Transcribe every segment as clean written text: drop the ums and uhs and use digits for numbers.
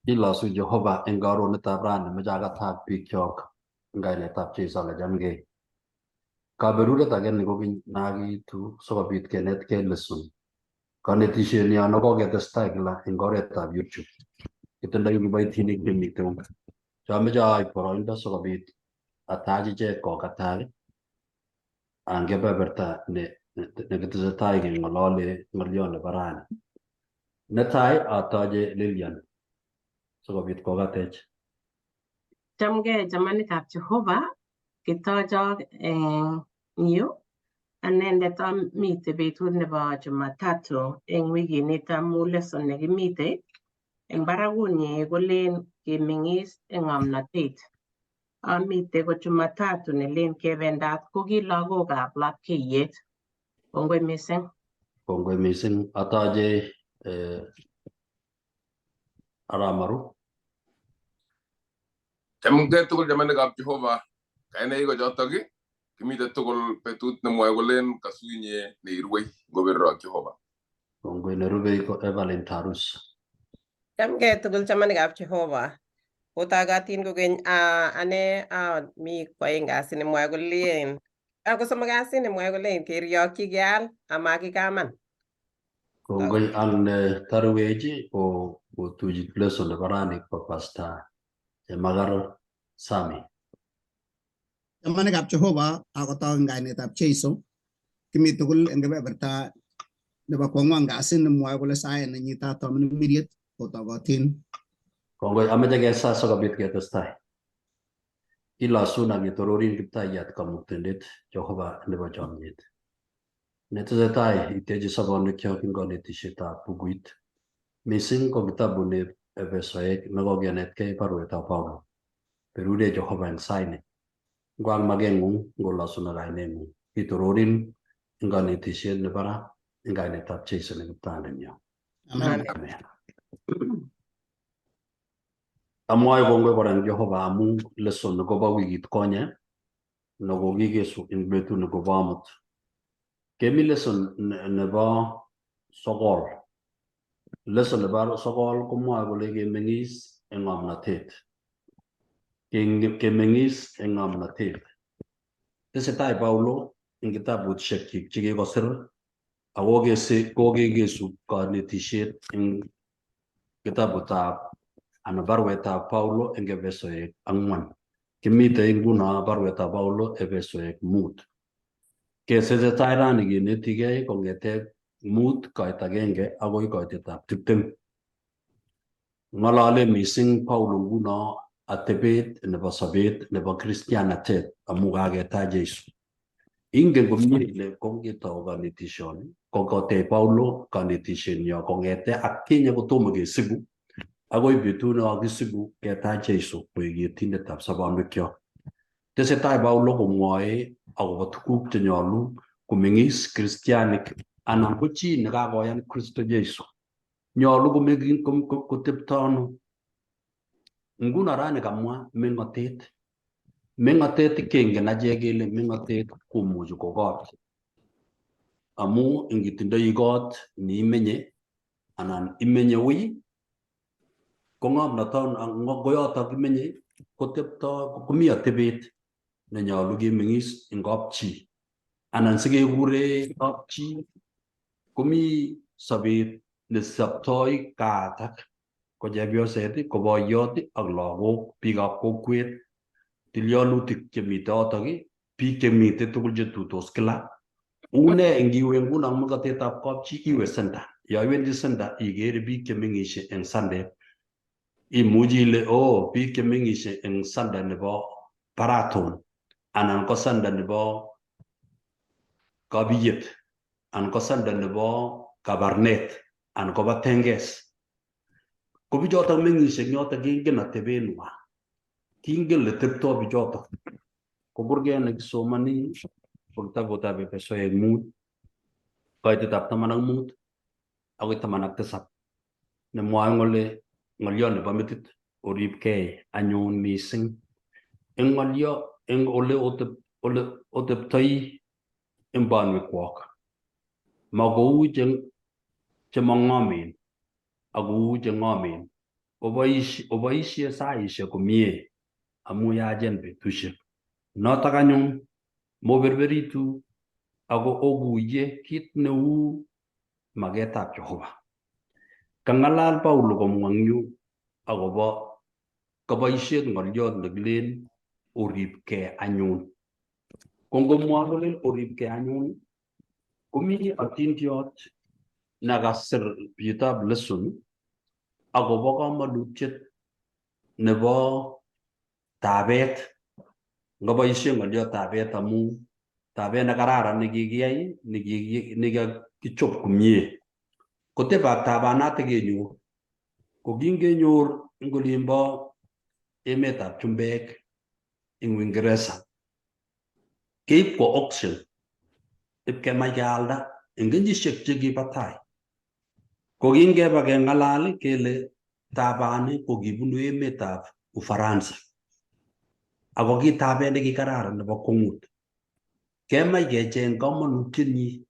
Kilosu Jehova eng karonetab rani meche akatak biikchok eng kainetab Jesu alachamgei. Kaberuret age ni kokeny nakiitu sikobit kenetkei lesson. Kanetishet nyo koketestai kila eng oretab YouTube. Kitindoi kiboitinik chemite chomeche aib boroindo sikobit atach ichek kokatak ang kebeberta nekitesetai keng'olole ng'olyo nebo rani. Netai atache Lilian sikobit kokatech. Chamgei chamanikab Jehova, kitochok eng yu. Anendet amite betut nebo Jumatatu eng wikinito amu lesson nekimite eng barakunyi kolen kemeng'is eng ng'omnotet. Amite ko Jumatatu nelen kebendat ko ki lagokab lapkeiyet. Kongoi mising. Kongoi mising. Atache Aramaru. Chamgei tugul chamanikab Jehova, kainaik ko chotok, kimite tugul betut nemwoe kolen kasu inye neirwei ngoberuro ak Jehova. Kongoi nerubei ko Evelyn Tarus. Chamgei tugul chamanikab Jehova. Kotagatin kokeny ane mi kwaeng kasi nemwoe kolen ko somok kasi nemwoe kolen keryokyi keal amakikaman. Kongoi ak ne tarwech ko kotuchi lesson nebo rani ko Pastor Chemagar Sami. Chamanikab Jehova akotok eng kainetab Jesu kimi tugul eng kebeberta nebo kwang'wan kasi nemwoe kole saet nenyitat Tominimiriet kotogotin. Kongoi ameche kesa sikobit ketestai. Kilosun ak ketororin Kiptayat Kamuktaindet Jehova nebo chomyet. Netesetai iteche sobonwekyok eng kanetisietab bukuit, mising ko kitabut ne Efesoek nekokenetkei baruetab Paulo. Berurech Jehova eng saini. Ngoak makeng'ung, ngolosun ak kaineng'ung. Kitororin eng kanetisiet nebo ra eng kainetab Jesu ne Kiptayandenyo. Amen. Amen. Amwoe kongoi kora eng Jehova amu lesson nekobo wikit konye nekokikesu eng betut nekobo amut. Kemi lesson nebo sokol. Lesson nebo sokol komwoe kole kemeng'is eng ng'omnotet. Kemeng'is eng ng'omnotet. Tesetai Paulo eng kitabushekchik chekikosir ako kokekesu kanetisiet eng kitabutab anan baruetab Paulo eng Efesoek 4. Kimitei nguno baruetab Paulo Efesoek 5. Kesesetai rani kinetigei kong'ete 5 koit 1 akoi koitetab 20. Ng'olole mising Paulo nguno atebet nebo sobet nebo kristianatet amu kaketach Jesu. Ingen komie ile kongetou kanetisioni ko kotech Paulo kanetishenyo kong'ete atkinye kotomo kesiku akoi betut nekakisiku ketach Jesu koek yetindetab sobonwekyok. Tesetai Paulo komwoe akobo tuguk chenyolu komeng'is kristianik anan ko chi nekakoyan Kristo Jesu. Nyolu kotepto ano. Nguno rani kamwa meng'otet. Meng'otet kengen achek kele meng'otet komuchi ko kot. Amu ingitindoi kot neimenye anan imenye wui ko ng'omnoton koyotok imenye kotepto komi atebet nenyolu kemeng'is eng kapchi anan sikekure kapchi komi sobet nesoptoi kaatak ko chepyoset ko boiyot ak lagok biikab kokwet tilyanutik chemite yotok biik chemite tugul chetuitos kila une ngiwe nguno makatetab kapchi iwe center yo iwendi center ikere biik chemeng'ishe eng Sunday imuchi ile oh biik chemeng'ishe eng Sunday nebo Baraton anan ko Sunday nebo Kabiyet anan ko Sunday nebo Kabarnet anan ko Batenges ko bichotok meng'ishe eng yotok kengen atebenwa kingen le teptoi bichotok ko kurget nekisomoni ko kitabutab Efesoek 5 koitetab 15 akoi 17 nemwoe kole ng'olyo nebo metit oribkei anyun mising eng ng'olyo eng ole oteptoi eng bonwekwok ma kou chemong'omen ak kou che ng'omen. Oboisie saishek komie amu yachen betusiek. Notok anyun moberberitu ako okuye kit neu maketab Jehova. Kang'alal Paulo komwa eng yu akobo kaboisiet ng'oliot nekilen oribkei anyun. Ko ngomwa kolen oribkei anyun komi atindiot nekasir bitab lesson akobo komonutiet nebo tabet. Ngoboisie ng'oliot tabet amu tabet nekararan nekikiyai nekakichop komie. Kotebab tabanatak kenyor ko kingenyor eng olimbo emetab chumbek eng Uingereza keib kwo auction ipkemach kealda eng kenyisiek chekibo tai. Ko kingeba keng'alal kele tabani ko kibunu emetab Ufaransa ako ki tabet nekikararan nebo kwong'ut. Kemach kecheng komonutietnyi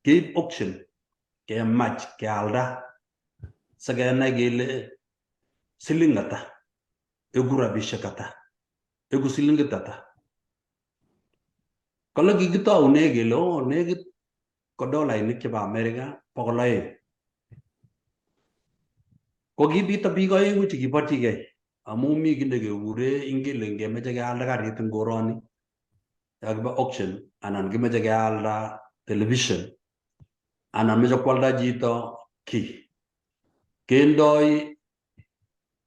keib auction kemach kealda sikenai kele siling ata, eku rabisiek ata, eku silingit ata. Kole kikitoune kele oh nekit ko dolainik chebo Amerika 200. Ko kibito biik aeng'u chekiborchigei amu mi kiy nekekure ingele ngemeche kealda karit eng koroni yakiba auction anan kimeche kealda television anan meche kwalda chito kiy kendoi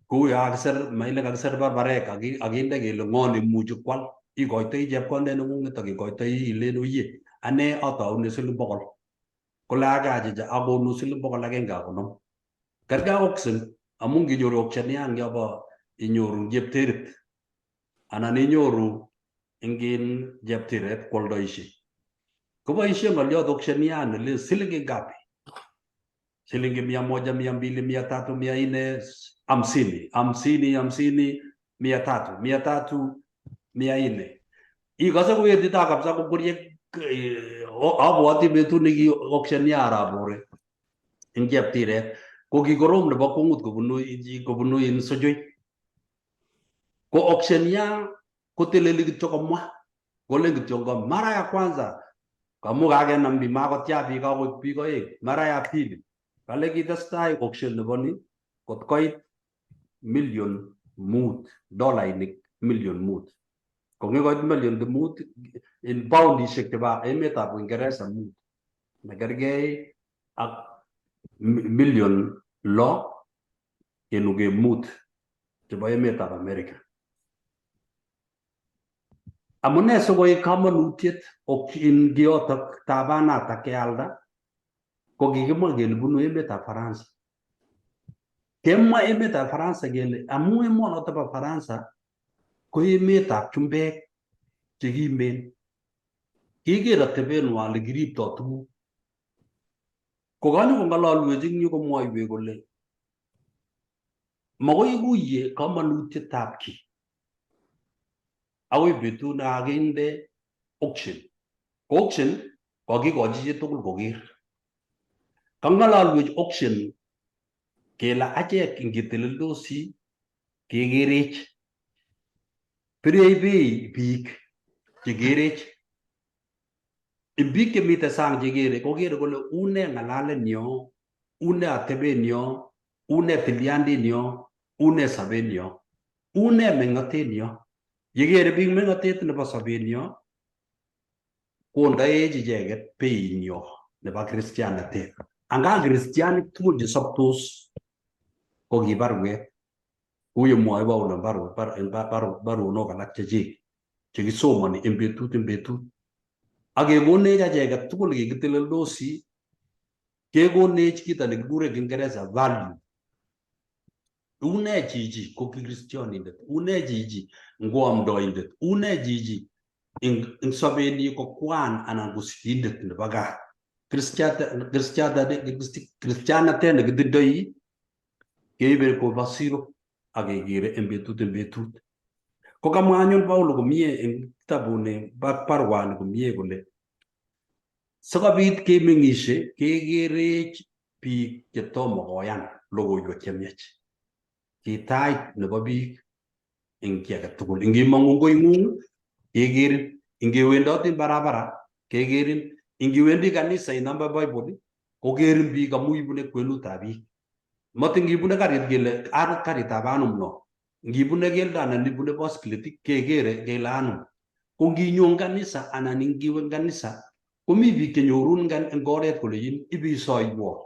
kou yo kakisir maile kakisir barbarek akinde kele ng'o neimuchi kwal ikoitoi chepkondet neng'ung'et ak ikoitoi ilen oye ane ataune siling 100 kole ake achicha akonu siling 150. Kerkei ak auction amu nginyoru auctioneer eng yobo inyoru eng chepterit anan inyoru eng in cheptiret kwoldoishe koboisie ng'oliot auctioneer nelen silingi ngapi shilingi 100, 200, 300, 400, 50, 50, 50, 300, 300, 400. Ikose kowetito kabisa kokwerie abwoti betut neki auctioneer arap Bore eng cheptiret ko kikorom nebo kwong'ut kobunu in sochoi. Ko auctioneer koteleli kityo komwa kolen kityo ngo mara ya kwanza kamu kakenam biik makotya biik kakoik biik oeng mara ya pili kale kitestai auction nebo ni kot koit 5 million, dolainik 5 million. Kongikoit 5 million in poundishek chebo emetab Uingereza 5 nekergei ak 6.5 million chebo emetab Amerika. Amune sikoik komonutiet in kiotok tabanatak kealda ko kikimwa kele bunu emetab Faransa. Kemwa emetab Faransa kele amu emonoto bo Faransa ko emetab chumbek chekimen. Kiker atebenwa ole kiriptoi tuguk. Ko kanyokong'ololwech eng yu komwoiwech kole makoi ikuye komonutietab kiy akoi betut nekakinde auction. Ko auction kokikochi chitugul koker. Kang'ololwech auction kele achek ngiteleldosi kekerech. Birei bei biik chekerech. En biik chemiten sang chekere kokere kole une ng'alalenyo, une atebenyo, une tilyandinyo, une sobenyo, une meng'otenyo. Yekere biik meng'otet nebo sobenyo kondoech icheket beinyo nebo kristianatet. Anga kristianik tugul chesobtos ko ki barwet kou yemwoe Paulo en baronok alak chechik chekisomoni en betut en betut. Ak kekonech acheket tugul kikiteleldosi kekonech kito nekikure Kiingereza value. Une chichi ko kikristionindet, une chichi ngo amdoindet, une chichi eng sobenyi ko kwan anan ko sigindet nebo gaa. Kristianatet nekitindoi keibe koba siro ak kekere en betut en betut. Ko kamwa anyun Paulo komie en kitabuni barwani komie kole sikobit kemeng'ishe kekerech biik chetomo koyan logoiwek chemiach. Ki tait nebo biik eng kiy age tugul. Ingimong'u eng koing'ung kekerin, ingiwendoti barabara kekerin, ingiwendi kanisa inome Bible kokerin biik amu ibune kwenutab biik. Matin ngibune karit kele karitab anum no. Ngibune keldo anan ibune boskilit kekere kele anum. Ko nginyo kanisa anan ngiwe kanisa komi biik chenyorun eng oret kolechin ibisoiwo.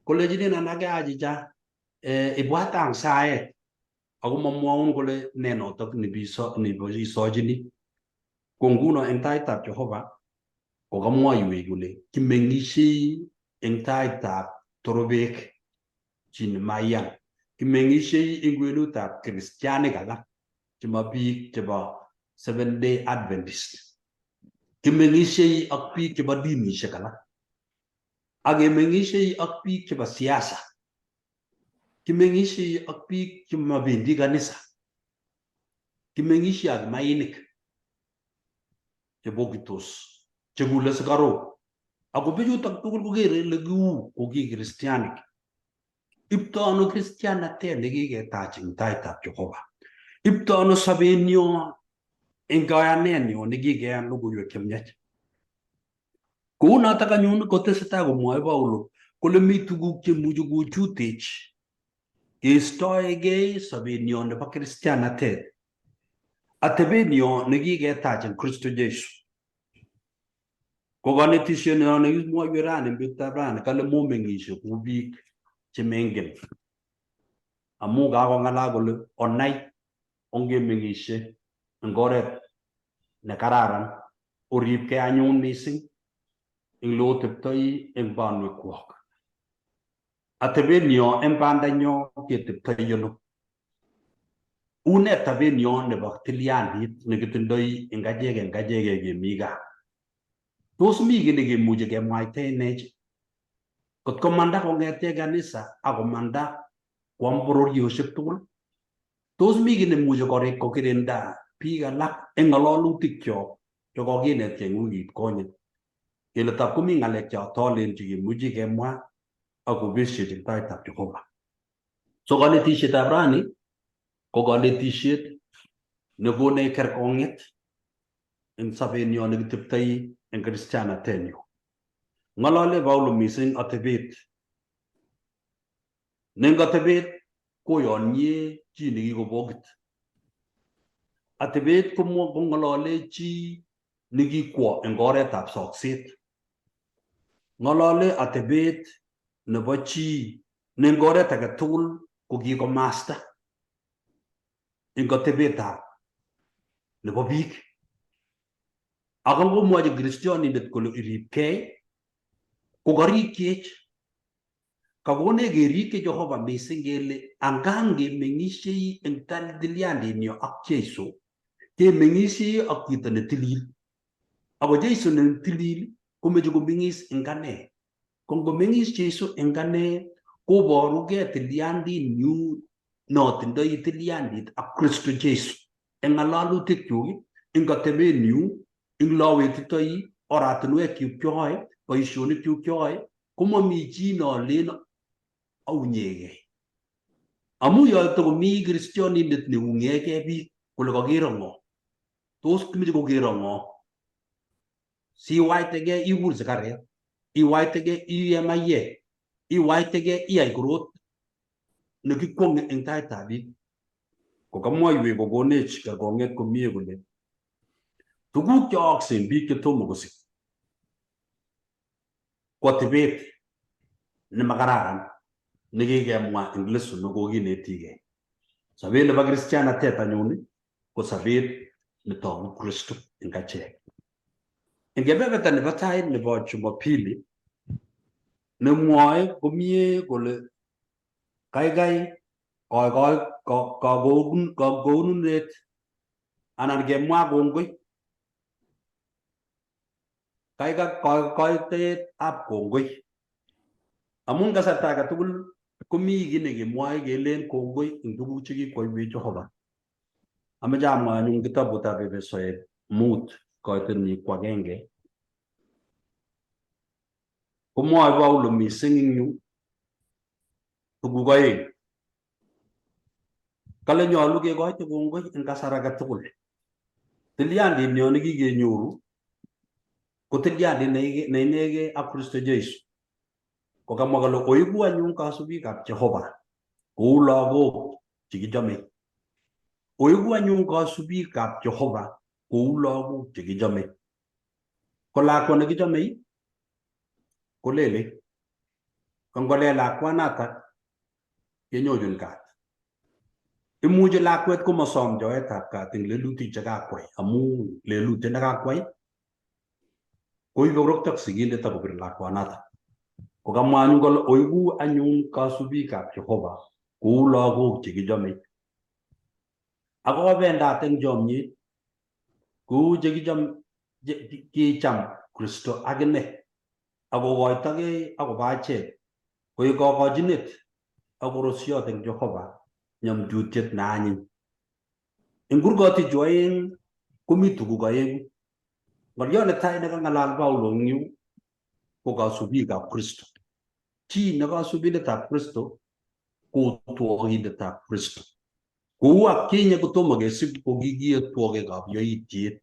Kolechinin anake achicha ibwatan saet ako mamwaun kole ne notok nibisochini. Ko nguno eng taitab Jehova ko kamwoiwech kole kimeng'ishei eng taitab torobek chi nemaiyan. Kimeng'ishei eng kwenutab kristianik alak chemo biik chebo Seventh Day Adventist. Kimeng'ishei ak biik chebo dinishek alak. Ak kemeng'ishei ak biik chebo siasa. Kimeng'ishei ak biik chemabendi kanisa. Kimeng'ishei ak mainik chebokitos, chekule sikarok. Ako bichutok tugul kokere ile kiu ko ki kristianik. Ipto ano kristianatet nekiketach eng taitab Jehova? Ipto ano sobenyo eng kayanenyo nekikeyan logoiwek chemiach? Kou notok anyun kotesetai komwoe Paulo kole mi tuguk chemuchi kochutech keistoegei sobenyo nebo kristianatet, atebenyo nekiketach eng Kristo Jesu. Ko kanetishet nyo nekimwoiwech rani eng betutab rani kale momeng'ishe kou biik chemengen amu kakong'alal kole onai ongemeng'ishe eng oret nekararan oribkei anyun mising eng leoteptoi eng banwekwok. Atebenyo eng bandanyo keteptoi ano? Une tabenyo nebo tilyandit nekitindoi eng achek eng achekei kemi gaa? Tos mi kiy nekemuchi kemwaitaenech? Kot komanda kong'ete kanisa akomanda kwam bororiosiek tugul, tos mi kiy nemuchi kokirinda biik alak eng ng'ololutikyok chekokinetkei eng wikit konyit kele tab komi ng'alek che tolen chekimuchi kemwa akobeshechi eng taitab Jehova. So kanetishetab rani ko kanetishet nekonech kerkong'et eng sobenyo nekiteptoi eng kristianatenyu. Ng'olole Paulo mising atebet. Ne eng atebet koyonye chi nekikobokit. Atebet kong'olole chi nekikwo eng oretab sokset. Ng'olole atebet nebo chi ne eng oret age tugul ko kikomasta eng atebetab nebo biik. Ako ngomwochi kristionindet kole iripkei ko karikyech. Kakonech kerikyi Jehova mising kele angan kemeng'ishei eng tilyandinyo ak Jesu, kemeng'ishei ak chito netilil. Ako Jesu netilil komeche komeng'is eng ane. Ko ngomeng'is Jesu eng ane koborugei tilyandinyu notindoi tilyandit ak Kristo Jesu eng ng'ololutikyuk, eng atebenyu, eng lawetitoi, oratinwekyuk choe, boisionikyuk choe, komomi chi nolen aunyegei. Amu yo tokomi kristionindet neung'egei biik kole kakero ng'o, tos kimeche kokero ng'o? Siwaitegei ikul sikaret, iwaitegei iye maiyek, iwaitegei iyai korot nekikwong'e eng taitab biik. Ko kamwoiwech kokonech kerkong'et komie kole tuguk cheaakse eng biik chetomo kosich ko atebet nemakararan nekikemwa eng lesson nekokinetigei. Sobet nebo kristianatet anyun ko sobet netogu Kristo eng achek. Eng kebeberta nebo tai nebo Jumapili nemwoe komie kole kaikai konunet anan kemwa kongoi kaikai koitoetab kongoi. Amun kasarta age tugul komi kiy nekemwoe kelen kongoi eng tuguk chekikwoiwech Jehova. Ameche amwa anyun kitabutab Efesoek 5 koitenyi ko agenge. Komwoe Paulo mising eng yu tuguk oeng. Kale nyolu kekoite kongoi eng kasar age tugul. Tilyandit nyo nekikenyoru ko tilyandit neinegei ak Kristo Jesu. Ko kamwa kole oiku anyun kasubikab Jehova kou lagok chekichome. Oiku anyun kasubikab Jehova kou lagok chekichome. Ko lakwa nekichome kolele. Ko ngolel lakwanatak kenyochin kat. Imuchi lakwet komasom choetab kat eng lelutik chekakwai amu lelutiet nekakwai koibe korokto ak sigindet akobir lakwanatak. Ko kamwa anyun kole oiku anyun kasubikab Jehova kou lagok chekichome. Ak obendat eng chomyet kou chekicham kicham Kristo akine akokoitogei akobo achek koik kokochinet ak korosiot eng Jehova nyamtutiet ne anyiny. Eng kurgotichu oeng komi tuguk oeng'u. Ng'oliot netai nekang'alal Paulo eng yu ko kasubikab Kristo. Chi ne kasubindetab Kristo ko otwogindetab Kristo. Kou atkinye kotomo kesib ko kikiotwogikab yoityet,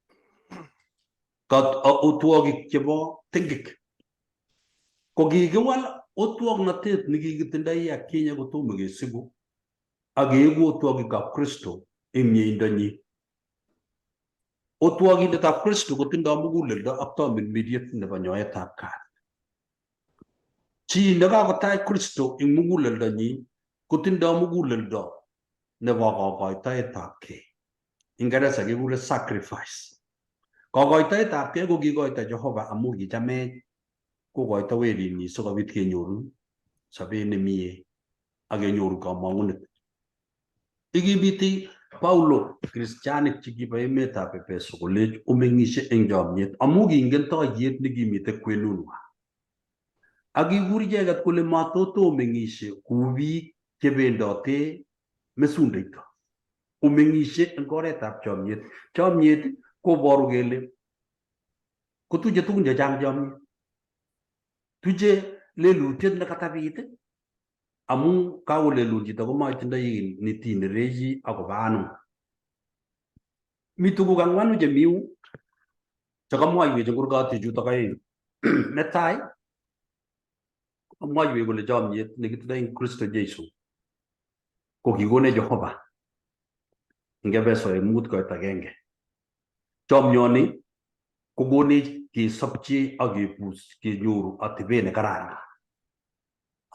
otwogik chebo tingik. Ko kikiwal otwognotet nekikitindoi atkinye kotomo kesibu ak keeku otwogikab Kristo eng mieindonyi. Otwogindetab Kristo kotindoi muguleldo ak tamirmiriet nebo nyoetab kat. Chi nekakotach Kristo eng muguleldonyi kotindoi muguleldo nebo kokoitoetab kei. Ingeresa kekure sacrifice. Kokoitoetab kei ko kikoito Jehova amu kichamech kokoito werinyi sikobit kenyoru sobet nemie ak kenyoru kamang'unet. Ikimiti Paulo kristianik chekibo emetab Efeso kolech omeng'ishe eng chomyet amu kingen toiyet nekimite kwenunwa. Ak kikur icheket kole matoto omeng'ishe kou biik chebendote mesundeito. Omeng'ishe eng oretab chomyet. Chomyet koboru kele kotuche tugun chechang chomyet. Tuche lelutiet nekatabit amu kakolelun chito komaitindoi nitinerechi akobo anum. Mi tuguk ang'wanu chemi yu chekamwoiwech eng kurgotik chutok aeng. Netai komwoiwech kole chomyet nekitindoi eng Kristo Jesu ko kikonech Jehova eng Efesoek 5:1. Chomyoni kokonech kesobchi ak kebus kenyoru atebet nekararan.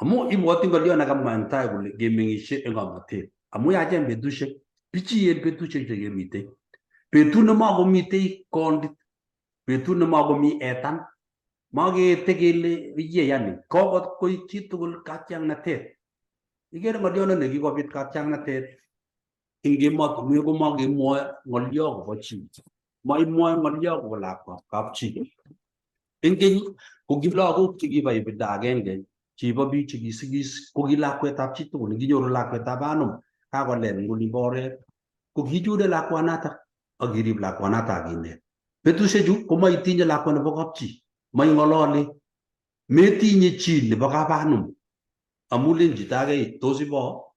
Amu ibwoti ng'olyo nekamwa eng tai kole kemeng'ishe eng ng'omnotet. Amu yachen betusiek, pichiyen betusiek chekemitei. Betut nemakomitei kondit, betut nemakomi etan, makeete kele iye yani, kokot koik chitugul katiaknatet. Ikere ng'olyondoni nekikobit katiaknatet eng emotinwek komakemwoe ng'olyo kobo chi. Maimwoe ng'olyo kobo lakwab kapchi. Eng keny ko ki lagok chekibo ibinda agenge chibo biik chekisigis ko ki lakwetab chitugul. Nginyoru lakwetab anum kakolel eng olimbo oret ko kiichure lakwanatak ak irib lakwanatak ak inet. Betusiechu komaitinye lakwa nebo kapchi, maing'ololi, metinye chi nebo kap anum amu len chito age tos ibo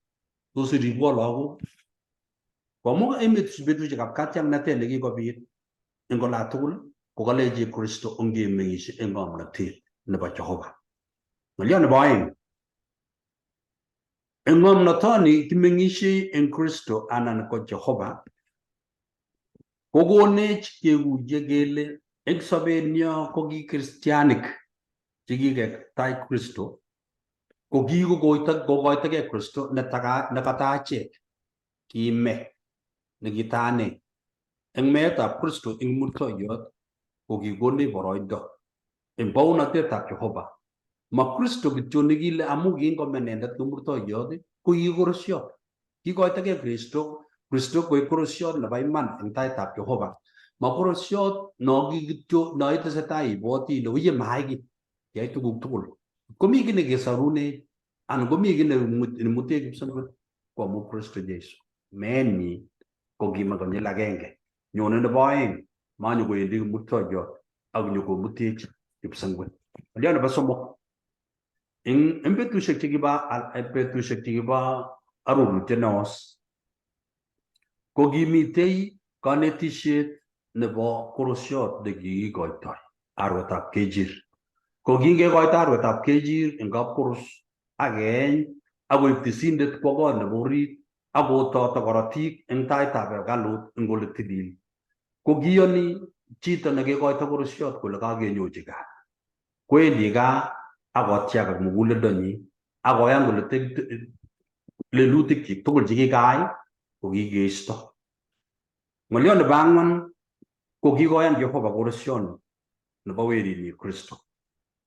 tos iribwo lagok. Ko amu emet betusiekab katiaknatet nekikobit eng olatugul ko kalechi Kristo ongemeng'ishe eng ng'omnotet nebo Jehova. Ng'olyo nebo oeng, eng ng'omnotoni kimeng'ishei eng Kristo anan ko Jehova kokonech kekuye kele eng sobenyo ko ki kristianik chekiketach Kristo ko kikokoito kokoitogei Kristo nekata achek kime nekitaane eng meetab Kristo eng murtoiyot ko kikonech boroindo eng bounatetab Jehova. Ma Kristo kityo nekile amu kingome inendet kimurtoiyot ko kikorosiot. Kikoitogei Kristo Kristo koik korosiot nebo iman eng taitab Jehova. Ma korosiot no kityo no itesetai ibwoti ile uye maai kiy, kiyai tuguk tugul. Komi kiy nekesorunech anan komi kiy nemutech kipsengwet ko amu Kristo Jesu. Meenyi ko kime konyil agenge. Nyone nebo oeng manyokowendi kimurtoiyot ak nyokomutech kipsengwet. Ng'olyo nebo somok, eng betusiek chekibo arorutiet neos. Ko kimitei kanetishet nebo korosiot nekikikoitoi arwetab kechir. Ko kingekoito arwetab kechir eng kapkoros ak keeny ak koib tisindet kwo kot nebo orit ak kototo korotik eng taitab hekalut eng ole tilil. Ko kiyoni chito nekikoito korosiot kole kakenyochi kat. Kowendi gaa ak kotiak ak muguleldonyi ak koyan kole lelutikchik tugul chekikaai ko kikeisto. Ng'oliot nebo ang'wan ko kikoyan Jehova korosioni nebo werinyi Kristo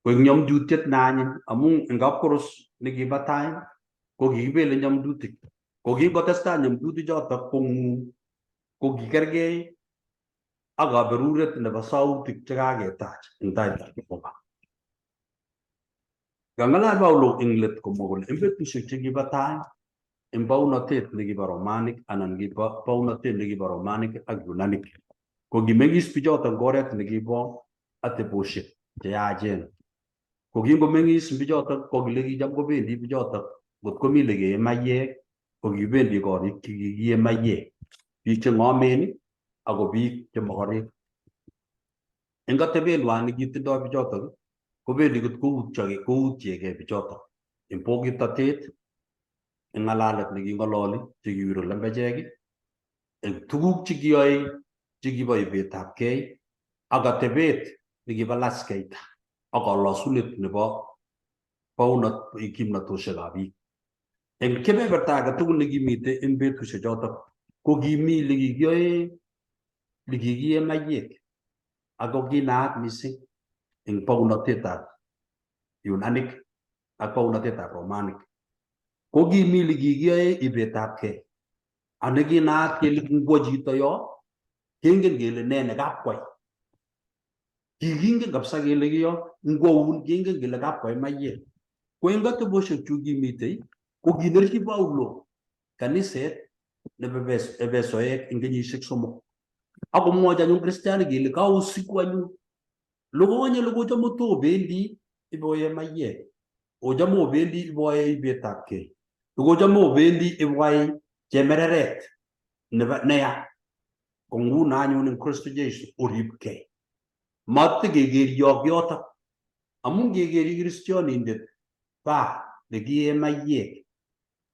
koek nyamdutiet ne anyiny amu eng kapkoros nekibo tai ko kikibele nyamdutik. Ko kingotestai nyamdutik chotok kong'u ko kikergei ak kaberuret nebo sautik chekaketach eng taitab Jehova. Kang'alal Paulo eng let komwa kole eng betusiek chekibo tai eng baunotet nekibo Romanik anan kibo baunotet nekibo Romanik ak Yunanik ko kimeng'is bichotok eng oret nekibo atebosiek cheyachen. Ko kingomeng'is bichotok ko kile kicham kobendi bichotok ngot komi lekee maiyek ko kibendi korik chekikiye maiyek, biik che ng'omen ako biik che mokorek. Eng atebeng'wai nekitindoi bichotok kobendi kot koutyekei bichotok eng bokitotet, eng ng'alalet neking'ololi chekiwiru lembechek, eng tuguk chekiyoe chekibo ibetabkei ak atebet nekibo laskeita ak kolosunet nebo bounot kimnatoshekab biik. Eng kebeberta age tugul nekimitei eng betusiek chotok ko kimi lekikiyoe lekikiye maiyek ako kinaat mising eng bounotetab Yunanik ak bounotetab Romanik. Ko kimi lekikiyoe ibetabkei ak nekinaat kele ngwo chito yo kengen kele ne nekakwai. Kikingen kabisa kele kiyo ngwoun kengen kele kakwai maiyek. Ko eng atebosiek chu kimitei ko kinerchi Paulo kaniset nebo Efesoek eng kenyisiek 3. Ak komwochi anyun kristianik kele kausiku anyun lokonye lokocham otobendi iboye maiyek, ocham obendi iboye ibetabkei, lokocham obendi iboye chemereret nebo neya. Ko nguno anyun eng Kristo Jesu oribkei. Matikekeryok yotok. Amun ngekeri kristionindet ba nekiye maiyek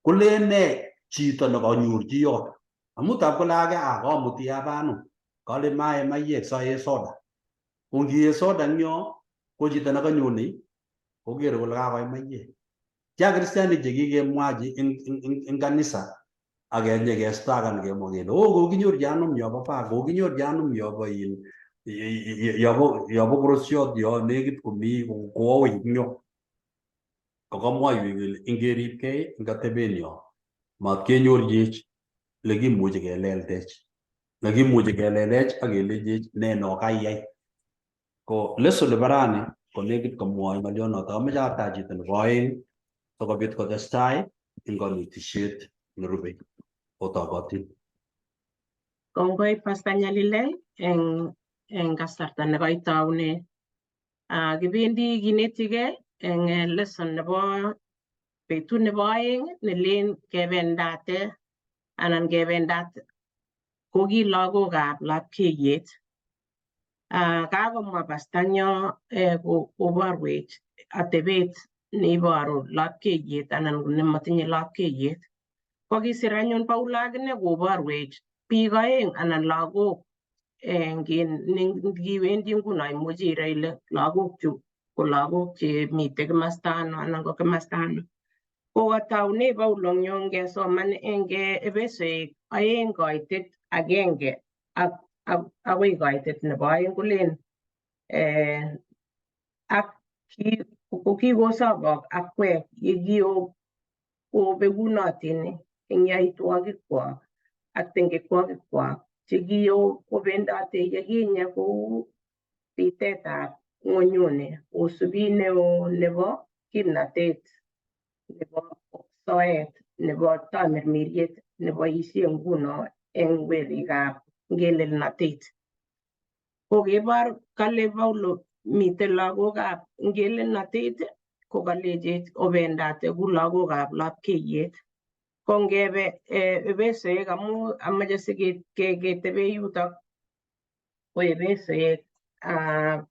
kolen ne chito nekanyorchi yoto. Amu tab kole age ah kamuti abanum kalen maye maiyek saye soda. Ko ngiye soda eng yo ko chito nekanyonei kokere kole kakoe maiyek. Tia kristianik chekikemwachi eng kanisa ak kenyekestakan kemwa kele oh kokinyorchi anum yobo ba kokinyorchi anum yobo in yobo korosiot yo nekit komi kooi eng yo. Kokamwoiwech kele ingeripkei eng atebenyo matkenyorchech lekimuchi keleltech lekimuchi kelelech ak kelechech ne no kaiyai. Ko lesson nebo rani ko nekit komwoe ng'olionoto. Amoche atach chito nebo oeng sikobit kotestai eng konetishet nerubei. Otokotin. Kongoi Pastor Nyalilel eng kasarta nekoitoune. Kibendi kinetigei eng lesson nebo betut nebo oeng nelen kebendate anan kebendat ko ki lagokab lapkeiyet. Kakomwa pastanyo koborwech atebet neiboru lapkeiyet anan nemotinye lapkeiyet. Ko kisir anyun Paulo akine koborwech biik oeng anan lagok ngiwendi nguno imuchi iro ile lagok chu ko lagok chemite kimasta ano anan ko kimasta ano. Ko kataune Paulo eng ngesoman eng Efesoek 2 koitet 1 ak akoi koitet nebo 2 kolen ak kikosobok ak kwek yekiobegunotin eng yaitwogikwak ak tengekwokikwak chekiobendote yekinye kou bitetab ng'wonyuni kosubit neo nebo kimnatet nebo soet nebo tamirmiriet neboisie nguno eng werikab ngelelnatet. Kokebor kale Paulo miten lagokab ngelelnatet ko kalechech obendate ku lagokab lapkeiyet. Ko ngebe Epesoek amu amache siketebe yutok ko Epesoek 5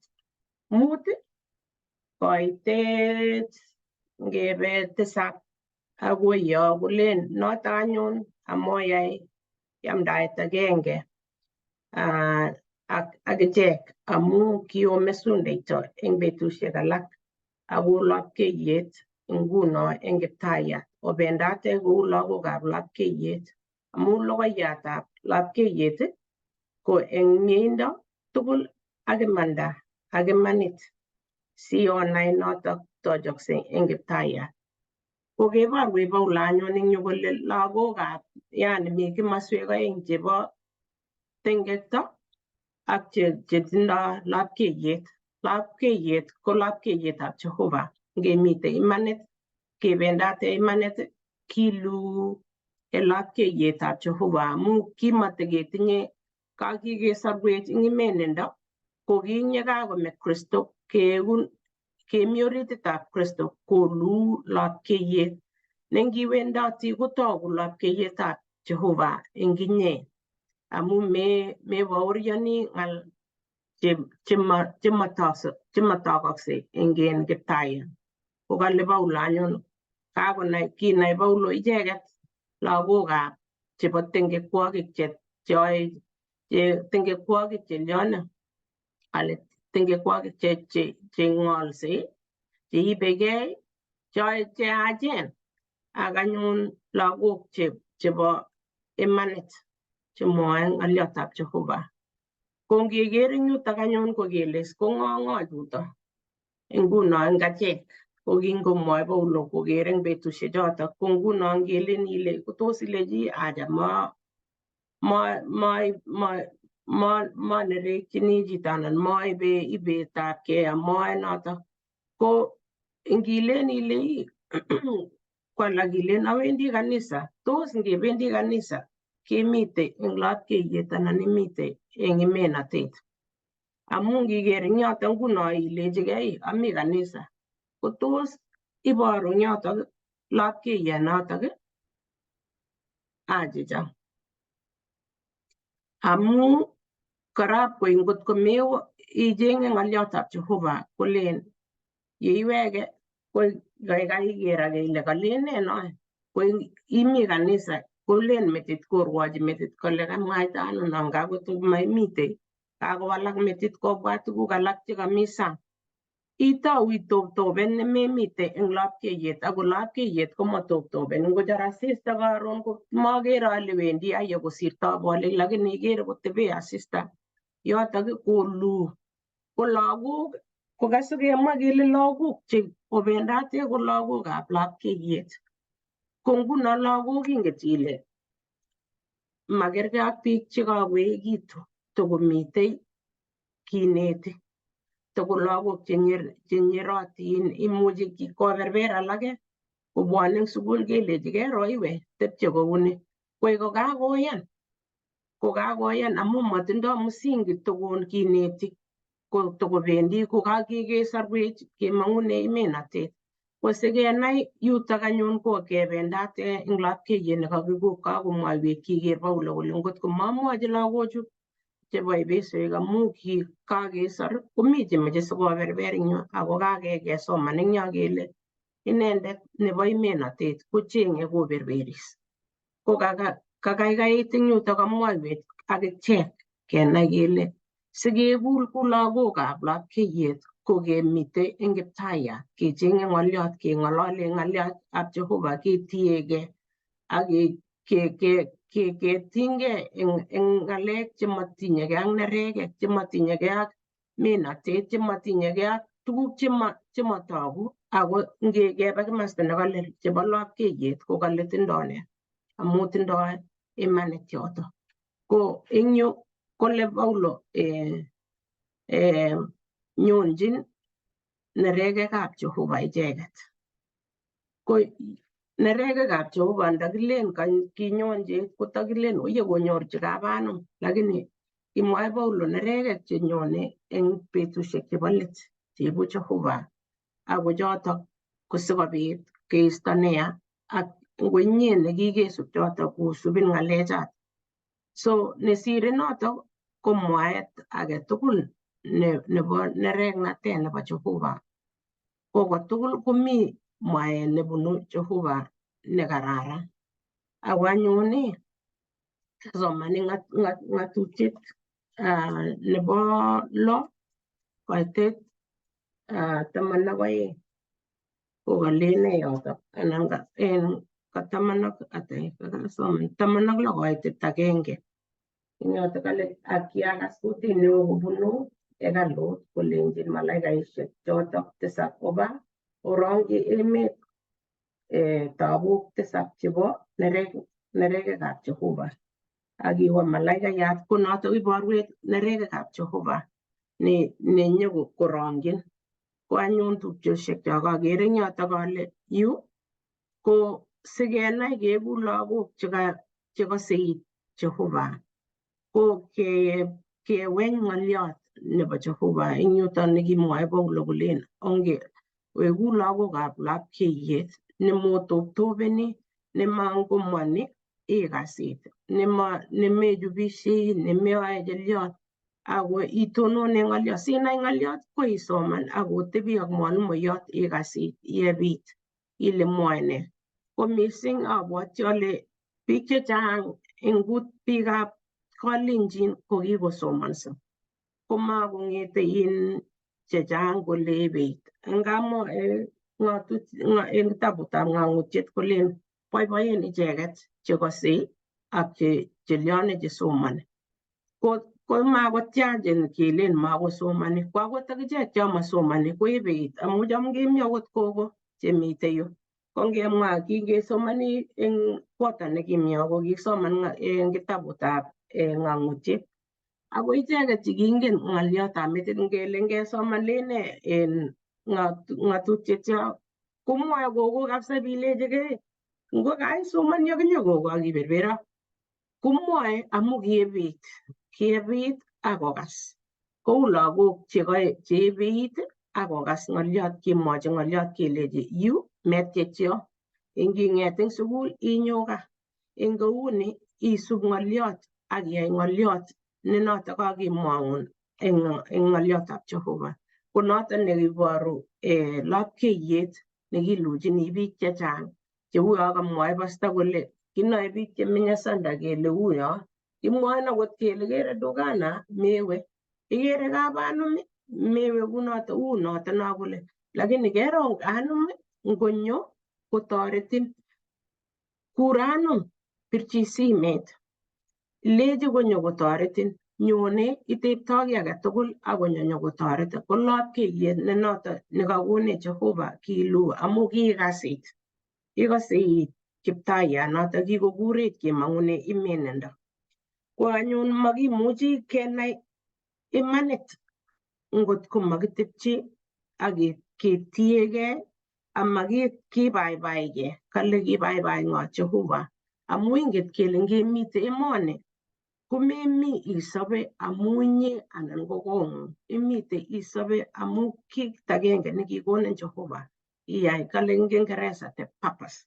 koitet ngebe 7 akoi yo kolen notok anyun amoyai yamdaet agenge ak ichek amu kiomesundeito eng betusiek alak ako lapkeiyet nguno eng Kiptayat obendate kou lagokab lapkeiyet amu logoiyatab lapkeiyet ko eng mieindo tugul ak imanda ak imanit sionai notok tochoksei eng Kiptayat. Ko keborwech Paulo anyun eng yu kole lagokab yani mi kimaswek aeng chebo tengekto ak chetindoi lapkeiyet. Lapkeiyet ko lapkeiyetab Jehova ngemite imanit kebendate imanit kiluu en lapkeiyetab Jehova amu kimateketinye kakikesorwech eng imenindo ko kinyekakome Kristo keeku kemi orititab Kristo koluu lapkeiyet nengiwendoti kotoku lapkeiyetab Jehova eng inye amu mebaorioni ng'al chematokoksei eng en Kiptayat. Ko kale Paulo anyun kakonai kinai Paulo icheket lagokab chebo tengekwokik cheyoe tengekwokik chelione ale tengekwokik cheng'olsei cheibegei cheyoe cheyachen ak anyun lagok chebo imanit chemwoe ng'oliotab Jehova. Ko ngeker eng yutok anyun ko kele ko ng'o ng'o chuto nguno eng achek ko kingomwoe Paulo koker eng betusiek chotok ko nguno ngelen ile kotos ilechi acha manerekchini chito anan maibe ibetabkei amoe notok ko ngilen ile ko alak ilen awendi kanisa tos ngebendi kanisa kemite eng lapkeiyet anan imite eng imenatet amu ngiker eng yotok nguno ilechigei ami kanisa ko tos iboru eng yotok lapkeiyet notok achicha amu kora koi ngot komewo ichenge ng'oliotab Jehova kolen yeiweke ko kaikai iker ake ile kalen nee noe ko imi kanisa kolen metit korwochi metit kole kamwaita ano no ngakot maimitei kakowalak metit kobwat tuguk alak chekami sang itou itoptopen nememite eng lapkeiyet ako lapkeiyet komatoptopen ngochor asista karon ko makere ale wendi aye kosirto bolik lakini ikere kotebe asista yotok koluu ko lagok ko kasikemwa kele lagok che obendate ko lagokab lapkeiyet ko nguno lagok inget ile makerkei ak biik chekakoekitu tokomitei kineti toko lagok chenyerotin imuchi koberber alake kobwone eng sukul kelechi kero iwe tepche kouni koi kokakoyan kokakoyan amu matindoi msingi tokon kineti tokobendi kokakikesorwech kemong'une imenatet ko sikenai yutok anyun ko kebendat eng lapkeiyet nekakomwaiwech kiker Paulo kole ngot komamwochi lagochu chebo Epesoek amu ki kakesor komi chemoche sikoberber eng yu ako kakesoman eng yo kele inendet nebo imenatet kochenge koberberis ko kakaikait eng yutok kamwaiwech ak ichek kenai kele sikekul ku lagokab lapkeiyet ko kemite eng Kiptayat kechenge ng'oliot keng'olole ng'oliotab Jehova ketiegei ak ketinygei eng ng'alek chematinyegei ak neregek chematinyegei ak menatet chematinyegei ak tuguk chematogu ako ngekebe kimasta nekale chebo lapkeiyet ko kale tindoi ne amu tindoi imanit yoto ko eng yu kole Paulo nyonjin neregekab Jehova icheket ko neregekab Jehova ndakilen kinyonjech kotakilen oye konyorchi kabanum lakini kimwoe Paulo neregek chenyone eng betusiek chebo let cheibu Jehova ako chotok ko sikobit keisto neya ak Ngo inye nekikesub chotok kosubin ng'alechot. So nesire notok ko mwaet age tugul nebo nereknatet nebo Jehova. Ko kotugul komi mwaet nebunu Jehova nekararan. Ako anyun asomani ng'atutiet nebo 6 koitet 12 kokalen nee yotok anan en ka taman ak ata kasoman 16 koitet 1. Eng yotok kale ak kiakas kutit neo kobunu hekalut kolenjin malaikaishek chotok tisap koba orongyi emet tabuk tisap chebo nerekekab Jehova. Ak iwa malaikayat ko notok iborwech nerekekab Jehova ne nyokorongyin. Ko anyun tupchosiek chok akere eng yotok ale yu ko sikenai keku lagok chekose it Jehova ko keweny ng'oliot nebo Jehova eng yuton nekimwoe Paulo kolen onge weku lagokab lapkeiyet nemotoptopeni nemangomwani ikasit nemechubishei nemeyoe cheliot ako itonone ng'oliot sinai ng'oliot ko isoman ak otebi ak mwalimuiyot ikasit yebit ile mwoe nee. Ko mising abwoti ale biik chechang eng biikab Kalenjin ko kikosomonso komakong'ete in chechang kole ebeit ngamwa en kitabutab ng'ang'utiet kolen boiboen icheket chekosei ak chelione chesomoni. Ko makotyachen kelen makosomoni ko akot akichek chomasomoni ko ebeit amu cham kemi akot kogo chemite yu. Ko ngemwa kingesomoni eng kwota nekimi ko kikisoman eng kitabutab ng'ang'utiet. Ako icheket chekingen ng'oliotab metit ngele ngesoman lene en ng'atutiet yo komwoe kogo kabisa bilechigei ngo kaisomoni akinye kogo ak iberbero. Komwoe amu kiebeit, kiebeit ak kokas. Kou lagok cheebeit ak kokas ng'oliot kemwochi ng'oliot kelechi yu metiech yo. Inging'et eng sukul inyo gaa. Eng kouni isub ng'oliot ak iyai ng'oliot nenotok kakemwoun eng ng'oliotab Jehova. Ko noton neiboru lapkeiyet nekiluchini biik chechang cheu yo kamwoe pasta kole kinoe biik chemenye Sanda kele uyo kimwoen akot kele kere dukana mewe ikere kapanum mewe kunoto u noto no kole lakini kero anum ngonyo kotoretin kur anum pirchi simet ilechi konyo kotoretin nyone itepto kiy age tugul akonyo nyokotoretin ko lapkeiyet nenoto nekakonech Jehova kilu amu kiikasit ikose iit kiptayat noto kikokurech kemang'une imenindo. Ko anyun makimuchi kenai imanit ngot ko makitepchi ak ketiegei ama kibaibaigei kale kibaibai ng'o Jehova amu inget kele ngemite emoni komemi isobe amu inye anan ko kong'ung imite isobe amu kit agenge nekikonin Jehova iyai kale eng Kiingereza the purpose.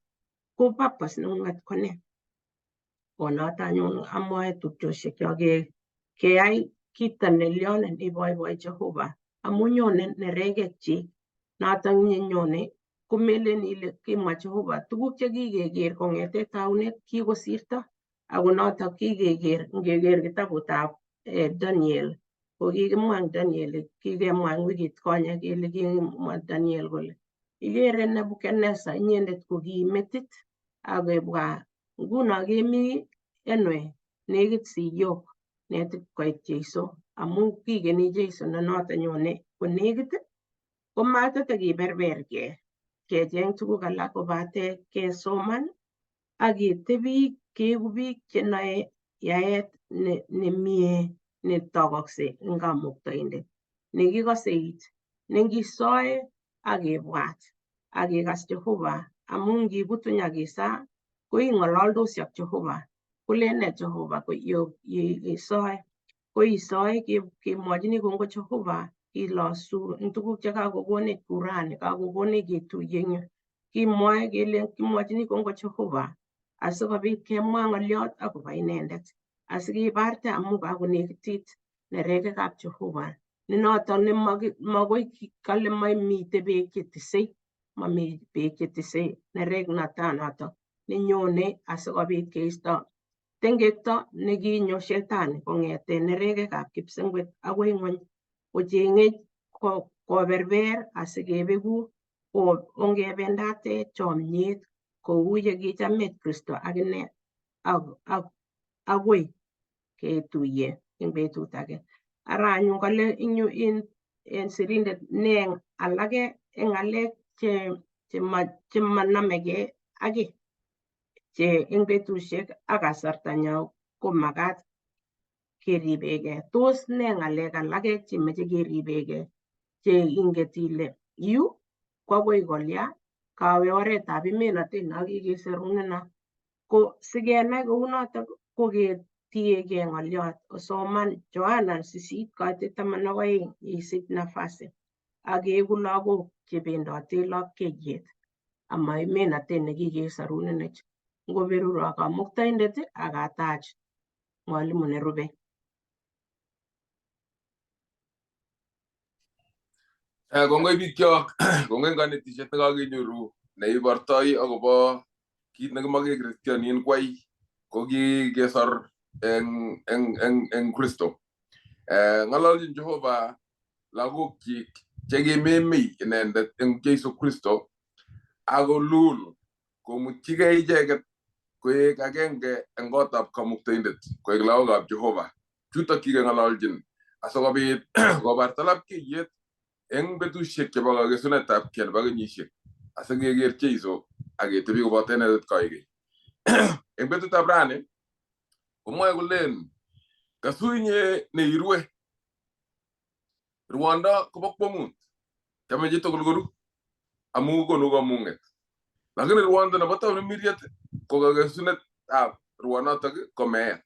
Ko purpose neng'ung'et ko nee? Ko noto anyun amwoe tupchosiek chok keyai kito nelyonen iboiboi Jehova amu nyone nerekekchik notok nenyone komelen ile kimwa Jehova tuguk chekikeker kong'ete taunet kikosirto ako notok kikeker ngeker kitabutab Daniel ko kikimwa eng Daniel kikemwa eng wikit konye kele kimwa Daniel kole ikere Nebuchadnezzar inyendet ko ki metit akebwa nguno kemi enwe nekit siyok netit koit Jeiso amu kikeni Jeiso nenoto nyone konekit komatatakiberberkei kecheng tuguk alak kobate kesoman ak ketebi keeku biik chenoe yaet nemie netokokse eng kamuktaindet nekikose it nengisoe ak kebwat ak kekas Jehova amu ngikutuny ak isaa ko ing'ololdosi ak Jehova kolen nee Jehova isoe ko isoe kemwochini kongoi Jehova kilosu eng tuguk chekakokonech kurani kakokonech ketuiye eng yu. Kimwoe kele kimwochini kongoi Jehova asikobit kemwa ng'oliot akobo inendet asikibarte amu kakonekitit nerekekab Jehova ne noton ne makoi kale mamite beek chetisei, mami beek chetisei nerek noto nenyone asikobit keisto tengekto nekinyo shetani kong'ete nerekekab kipsengwet akoi ng'weny kocheng'e koberber asikebeku ongebendate chomyet kou ye kichamech Kristo akine akoi ketuiye eng betut age. Ara anyun kale eng yu en sirindet ne alake eng ng'alek chemanamegei ak kiy che eng betusiek ak kasartanyo ko makat keribegei. Tos ne ng'alek alake chemeche keribegei che inget ile yu ko akoi kolya kawe oretab imenotet no kikeseruneno ko sikenai kounotok ko ketiegei ng'oliot osoman Johana 8:12 isich nafasi ak keeku lagok chebendote lapkeiyet ama imenotet nekikesorunenech. Ngoberuro Kamuktaindet ak atach mwalimu nerube. Kongoi bikyok, kongoi eng kanetishet nekakenyoru neibortoi akobo kit nekimoke kristianin kwai ko kikesor eng Kristo. Ng'ololjin Jehova lagokyik chekimemei inendet eng Jesu Kristo akolul komutyigei icheket koek agenge eng kotab Kamuktaindet, koek lagokab Jehova. Chutok kikeng'ololjin asikobit kobarta lapkeiyet eng betusiek chebo kakesunetab kei nebo kenyisiek asikeker Jeiso aketebi koboto inendet koikeny. Eng betutab rani komwoe kolen kasu inye neirue Rwondo kobo kwongut, chame chitugul koru amu konu kamung'et. Lakini rwondo nebo tamirmiriet ko kakesunetab rwonotok ko meet.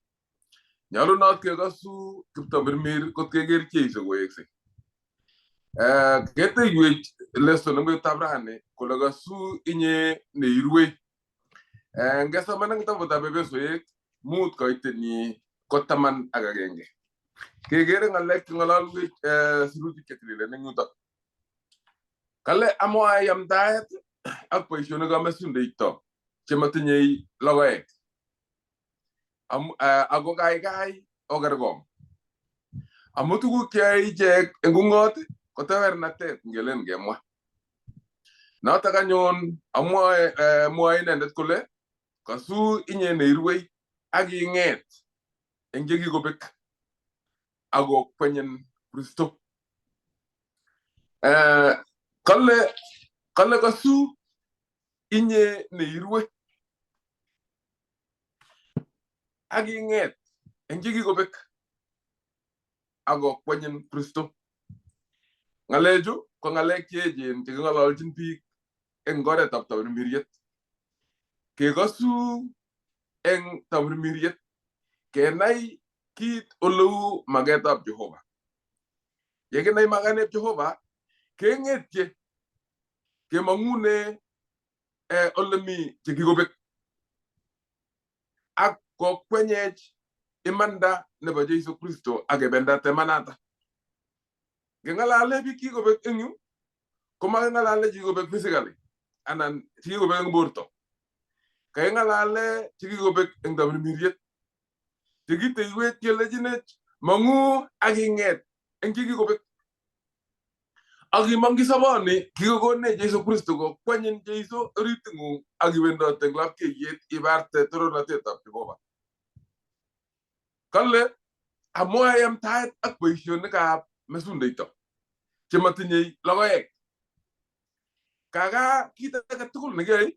Nyolunot kekosu kiptamirmir kot keker Jeiso koweksei. Keteiwech lesson eng betutab rani kole kasu inye neirue. Ngesoman eng kitabutab Epesoek 5 koitenyi ko 11. Kekere ng'alek cheng'ololwech sirutik chetililen eng yutok. Kale amwae yamdaet ak boisionikab mesundeito chematinyei logoek. Ako kaikai okergong. Amu tuguk cheyoe ichek eng ung'ot ko tewernatet ngelen kemwa. Notok anyun amwae mwae inendet kole kasu inye neirwei ak ing'et eng chekikobek ako kwenyin Kristo. Kale kasu inye neirwe ak ing'et eng chekikobek ako kwenyin Kristo. Ng'alechu ko ng'alek cheechen cheking'ololjin biik eng oretab tamirmiriet. Kekosu eng tamirmiriet, kenai kit oleu maketab Jehova. Yekinai maketab Jehova, keng'etye kemong'une olemi chekikobek ak kokwenyech imanda nebo Jesu Kristo ak kebendat imanata. Ngeng'alale biik chekikobek eng yu, komaking'alale chekikobek physically anan chekikobek eng borto. Kaking'alale chekikobek eng tamirmiriet. Chekiteiwech kelechinech mang'u ak ing'et eng chekikobek. Ak imong'chi soboni kikokonech Jesu Kristo kokwenyin Jesu oriting'ung ak iwendote eng lapkeiyet ibarte torornatetab Jehova. Kale amwae yamtaet ak boisionikab mesundeito chematinyei logoek. Kaka kit age tugul nekiyoe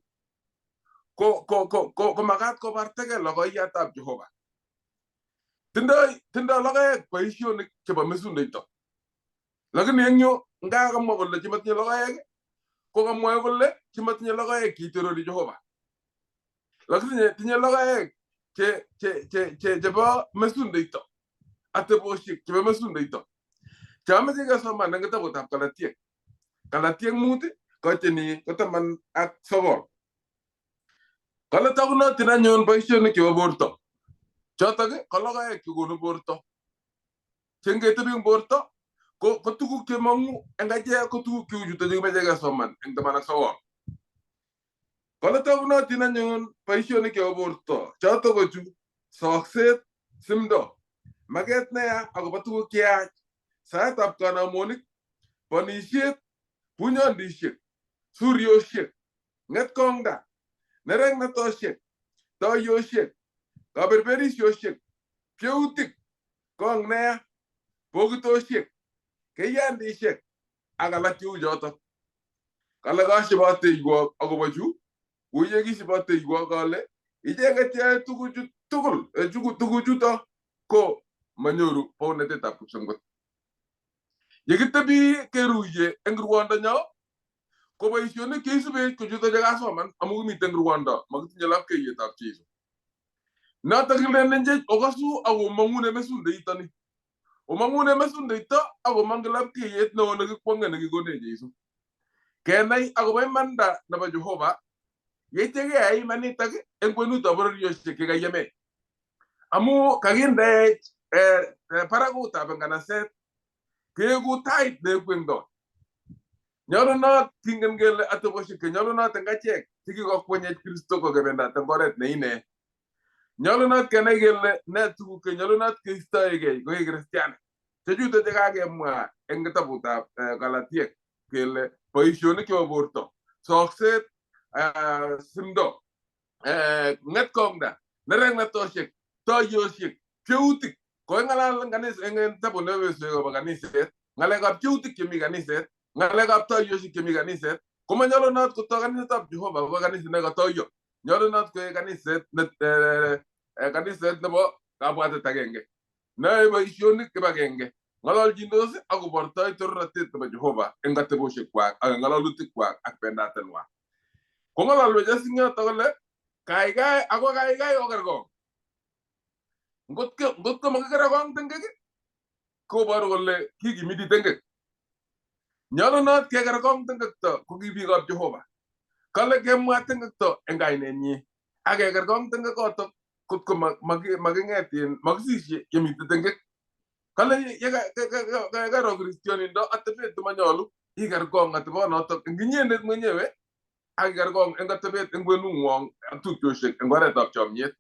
ko makat kobartagei logoiyatab Jehova. Tindoi logoek boisionik chebo mesundeito. Lakini eng yu nga kamwa kole chematinye logoek ko kamwae kole chematinye logoek cheitorori Jehova. Lakini tinye logoek chebo mesundeito, atebosiek chebo mesundeito. Cheamache kesoman eng kitabutab Galatiek. Galatiek 5 Koiteni ko 19. Kale togunotin anyun boisionik chebo borto. Chotok ko logoek chekonu borto. Che ngetebi eng borto ko tuguk chemong'u eng achek ko tuguk cheu chuto chekimeche kesoman eng 19. Kale togunotin anyun boisionik chebo borto. Chotok ko chu: sokset, simdo, maket neya akobo tuguk cheyach, saetab kanamonik, bonisiet, bunyondisiek, suryosiek, ng'etkong'da, nereknatosiek, toiyosiek, kaberberisiosiek, pcheutik, kong neya, bokitosiek, keiyandisiek ak alak cheu chotok. Kale kashibateiwok akobo chu, kou ye kishibateiwok kale icheket cheyoe tuguchu tugul, tuguchuto ko manyoru bounatetab kipsengwet. Yekitebi keruiye eng rwondonyo ko boisionik cheisubech ko chuto chekasoman amu kimiten rwondo makitinye lapkeiyetab Jesu. Notok kilenenchech okasu ak omong'une mesundeitoni. Omong'une mesundeito ak omong'u lapkeiyet neo nekikwong'e nekikonech Jesu. Kenai akobo imanda nebo Jehova yeityo keyai imanitak eng kwenutab bororiosiek chekaiyemech. Amu kakindeech barakutab nganaset keeku tait neikwengdoi. Nyolunot kingen kele atebosiek chenyolunot eng achek chekikokwenyech Kristo kokebendat eng oret ne ine. Nyolunot kenai kele ne tuguk chenyolunot keistoegei ko kristianik. Chechuto chekakemwa eng kitabutab Galatiek kele boisionik chebo borto, sokset, simdo, ng'etkong'da, nereknatosiek, toiyosiek, pcheutik. Koing'alal eng kanisa eng kitabut nebo Efesoi akobo kaniset, ng'alekab pcheutik chemi kaniset, ng'alekab toiyosiek chemi kaniset, komanyolunot kotok kanisetab Jehova ko kaniset nekatoiyo. Nyolunot koek kaniset kaniset nebo kabwatet agenge. Neyoe boisionik kibagenge, ng'ololjindos ak kobortoi torornatet nebo Jehova eng atebosiekwak ak eng ng'ololutikwak ak bendatenwak. Kong'ololwech eng yoto kole kaikai ako kaikai okerkong. Ngotko makikerekong tengek koboru kole kikimiti tengek. Nyolunot kekerkong tengekto ko ki biikab Jehova. Kale kemwa tengekto eng kainenyi ak kekerkong tengekotok kotko making'etin makisisye yemite tengek. Kale yekaro kristionindo atebet nemanyolu ikerkong atebonotok eng inyendet mwenyewe ak ikerkong eng atebet eng kwenung'wong ak tupchosiek eng oretab chomyet.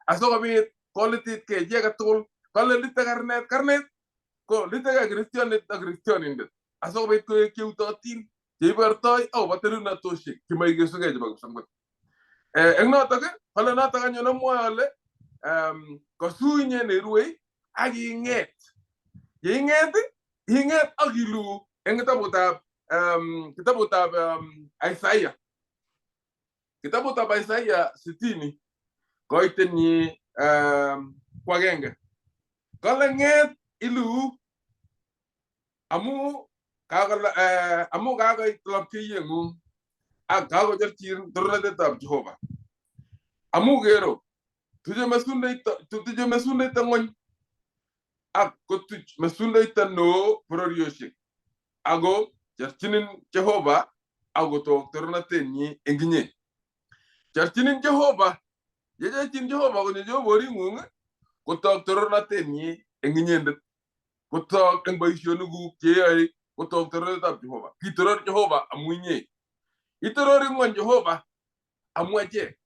Asikobit kolititkei chi age tugul kale lite karnet karnet ko litekei kristionit ak kristionindet asikobit koek cheutotin cheibortoi akobo terunatosiek chemaikesugei chebo kipsengwet. Eng notok kale notok anyun amwoe ale kosu inye neirue ak ing'et. Yeing'et ing'et ak iluu eng kitabutab Isaiah. Kitabutab Isaiah 60 koitenyi ko agenge. Kale ng'et iluu amu kakoit lapkeiyeng'ung ak kakocherchin torornatetab Jehova. Amu kero tuche mesundeito ng'wony ak kotuch mesundeito neo bororiosiek ako cherchinin Jehova ak kotok torornatenyi eng inye. Cherchinin Jehova, yecherchin Jehova konyo Jehova oring'ung kotok torornatenyi eng inyendet. Kotok eng boisionikuk cheyoe kotok torornatetab Jehova. Kitoror Jehova amu inye. Itorori ng'wony Jehova amu achek.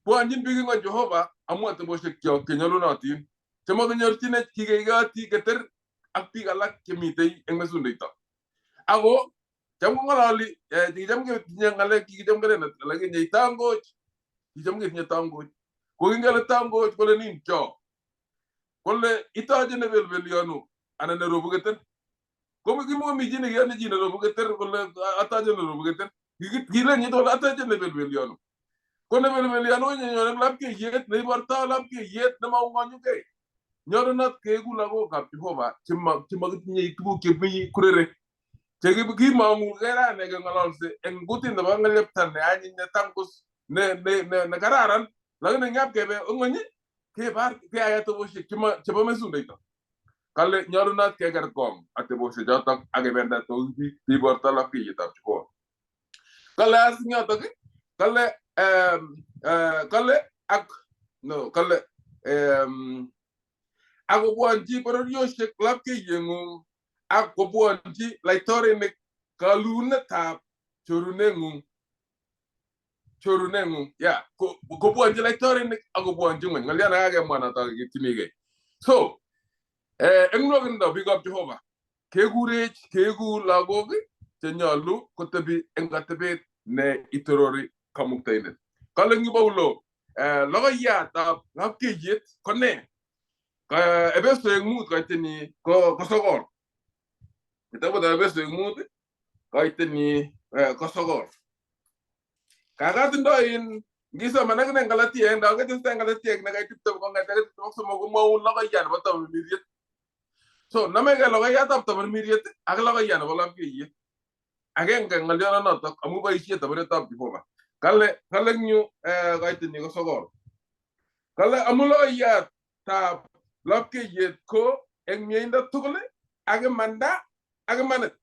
Bwanjin biik ng'wony Jehova amu atebosiek kyok chenyolunotin chemakinyorchinech kikeikoti keter ak biik alak chemitei eng mesundeito. Ako cham kong'ololi kicham ketinye ng'alek kikicham kelen lakini tangoch kicham ketinye tangoch ko kingele tangoch kole nin cho kole itoche nebelbelyonu anan nerobu keter ko kimokomi chi nekiyoni chi nerobu keter kole atoche nerobu keter kilen kole atoche nebelbelyonu ko nebelbelyonu konyenyone lapkeiyet neibortoi lapkeiyet nemaung'onyugei. Nyolunot keeku lagokab Jehova chemakitinye tuguk chemi kurere chekimong'u kerane keng'ololse eng kutit nebo ng'elyepta ne anyiny ne tangus ne kararan lakini ngap kebe ng'wony kebar keyai atebosiek chebo mesundeito. Kale nyolunot kekerkong atebosiek chotok ak kebendat kou biik cheibortoi lapkeiyetab Jehova. Kale as eng yotok kale kale ak no kale ak kobwonchi bororioshek lapkeiyeng'ung ak kobwonchi laitorinik kalunetab choruneng'ung choruneng'ung ya kobwonchi laitorinik ak kobwonchi ng'weny ng'olyo nekakemwa notok keketchinigei so eng nwokindo biikab Jehova kekurech keeku lagok chenyolu kotebi eng atebet ne itorori Kamuktaindet. Kale eng yu Paulo logoiyatab lapkeiyet ko ne? Efesoek 5 kaitenyi ko 9. Kitabutab Efesoek 5 kaitenyi ko 9. Kakatindoi in ngisoman akine eng Galatiek ndaketestai eng Galatiek nekait 20 kong'ete 23 komwoun logoiyat nebo tamirmiriet. So namekei logoiyatab tamirmiriet ak logoiyat nebo lapkeiyet. Agenge ng'olyononotok amu boisie tamirmirietap Jehova. Kale kale eng yu kaitenyi ko 9. Kale amu logoiyatab lapkeiyet ko eng mieindo tugul ak imanda ak imanit.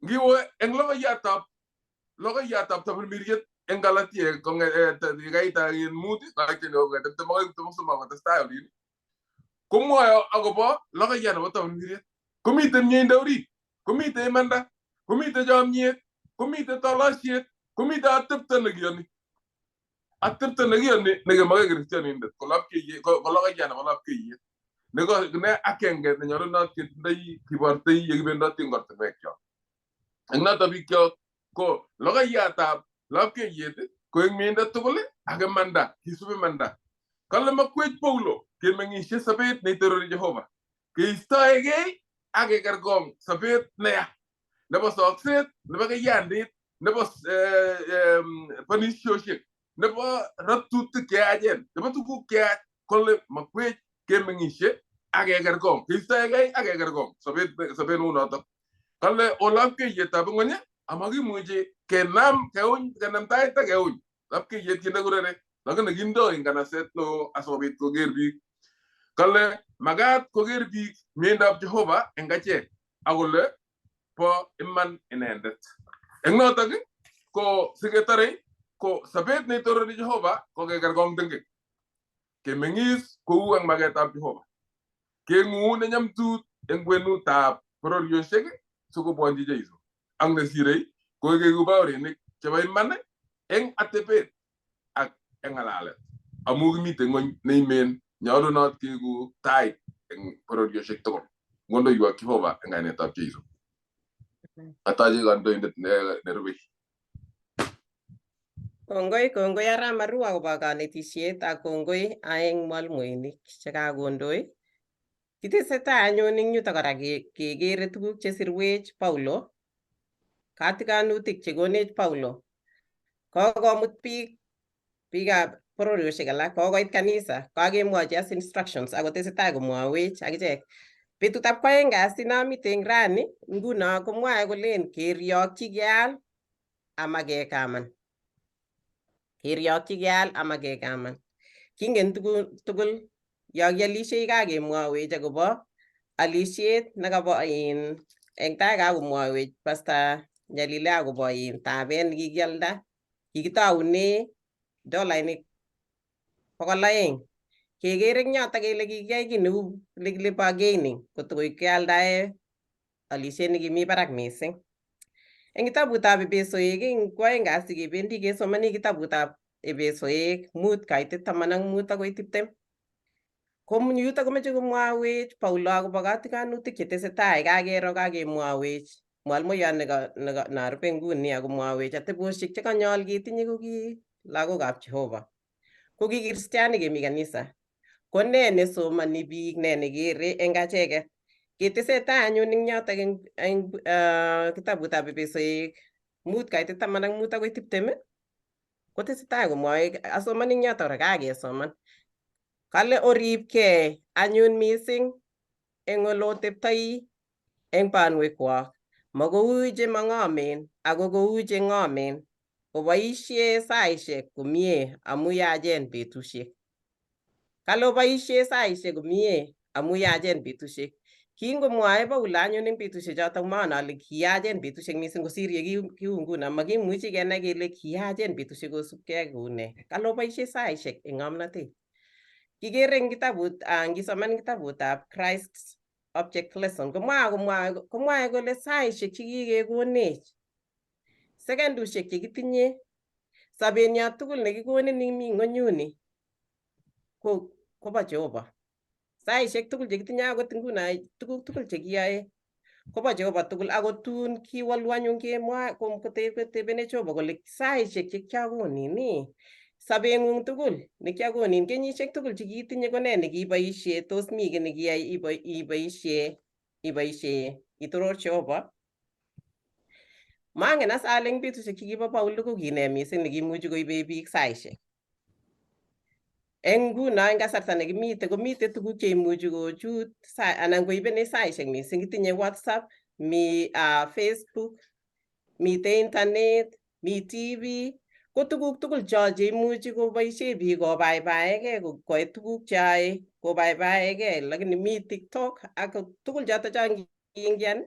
Ngiwe eng logoiyatab tamirmiriet eng Galatiek kaita 5 kaitenyi ko 22 23 kotestai olin komwoe akobo logoiyat nebo tamirmiriet. Komiten mieindo orit, komiten imanda, komiten chomyet, komiten tolosiet, komiten atepto nekiyoni. Atepto nekiyoni nekemoke kristianindet ko lapkeiyet ko logoiyat nebo lapkeiyet. Ne akenge nenyolunot ketindoi kibortoi yekibendoti eng ortinwekchok. Eng noto biikchok ko logoiyatab lapkeiyet ko eng mieindo tugul ak imanda, kisub imanda. Kale makwech Paulo kemeng'ishe sobet neitorori Jehova. Keistoegei ak kekerkong sobet neya nebo sokset, nebo kiyandit, nebo panisioshek, nebo ratutik cheyachen, nebo tuguk cheyach kole makwech kemeng'ishe ak kekerkong, keistoegei ak kekerkong sobet sobet neu notok. Kale olapkeiyetab ng'weny amakimuchi kenam keuny kenam tait ak keuny lapkeiyet kinde kurere lakini kindoi eng kanaset neo asikobit koker biik. Kale makat koker biik mieindab Jehova eng achek ak kole bo iman inendet. Eng notok ko siketore ko sobet neitorori Jehova ko kekerkong tengek. Kemeng'is kou eng maketab Jehova. Keng'uu nenyamtut eng kwenutab bororioshek sikobwonchi Jeiso. Ak nesirei ko keku baorinik chebo iman eng atebet ak eng ng'alalet. Amu kimite ng'weny neimen nyolunot keku tait eng bororioshek tugul. Ngondoiwak Jehova eng kainetab Jeiso. Atache kandoindet nerubei. Kongoi kongoi Arap Maru akobo kanetisiet ak kongoi aeng mwalimuinik chekakondoi. Kitesetai anyun eng yuto kora kekere tuguk chesirwech Paulo, katikanutik chekonech Paulo. Kokomut biik biikab bororiosiek alak kokoit kanisa kakemwochi as instructions akotesetai komwowech akichek. Betutab kwaeng kasi nomiten rani nguno komwae kolen keryokyi keal ama kekaman. Keryokyi keal ama kekaman. Kingen tugul tugul yo kialishei kakemwowech akobo alisiet nekabo in eng tai kakomwowech Pastor Nyalile akobo in tabet nekikialda kikitoune dolainik 200. Keker eng yoto kele kikiyai kiy neu nekile bargaining kotokoi kealdae alisiet nekimi barak mising. Eng kitabutab Epesoek eng kwaeng kasi kebendi kesomani kitabutab Epesoek 5 kaitit 15 akoi 20. Ko yuto komeche komwawech Paulo akobo katikanutik chetesetai kakero kakemwawech mwalimuyon narube nguni akomwawech atebosiek chekanyol ketinye ko ki lagokab Jehova. Ko ki kristianik kemi kanisa. Ko ne nesomoni biik, ne nekere eng acheket. Ketesetai anyun eng yotok eng kitabutab Epesoek 5 kaitit 15 akoi 20 kotesetai komwoe asomoni eng yotok kora kakesoman. Kale oripkei anyun mising eng oloteptoi eng banwekwok, makou chemang'omen ako kou che ng'omen, oboisie saishek komie amu yachen betusiek. Kale oboisie saishek komie amu yachen betusiek. Kingomwoe Paulo anyun eng betusiek chotok maana ale kiyachen betusiek mising kosir ye kiu nguno, makimuchi kenai kele kiyachen betusiek kosubkei kou nee. Kale oboisie saisiek eng ng'omnotet. Kikere eng kitabut, ngisoman kitabutab Christ's Object Lesson komwae kole saisiek chekikekonech, sekendusiek chekitinye, sobenyo tugul nekikonin imi ng'onyuni ko kobo Jehova. Saisiek tugul chekitinye akot nguno tuguk tugul chekiyoe kobo Jehova tugul akot tun kiwolu anyun kemwa kotebene Jehova kole saisiek chekiakonin ii sobeng'ung tugul nekiakonin kenyisiek tugul chekiitinye ko nee nekiiboisie tos mi kiy nekiyai iboisie itoror Jehova. Mangen as ale eng betusiek chekibo Paulo ko kinee mising nekimuchi koibe biik saisiek. Eng nguno eng kasarta nekimite komite tuguk cheimuchi kochut anan koibenech saisiek mising. Kitinye WhatsApp, mi Facebook, mite internet, mi TV, ko tuguk tugul cho cheimuchi koboisie biik kobaibaegei koe tuguk cheyoe kobaibaegei, lakini mi TikTok ak tugul choto cho ngiingian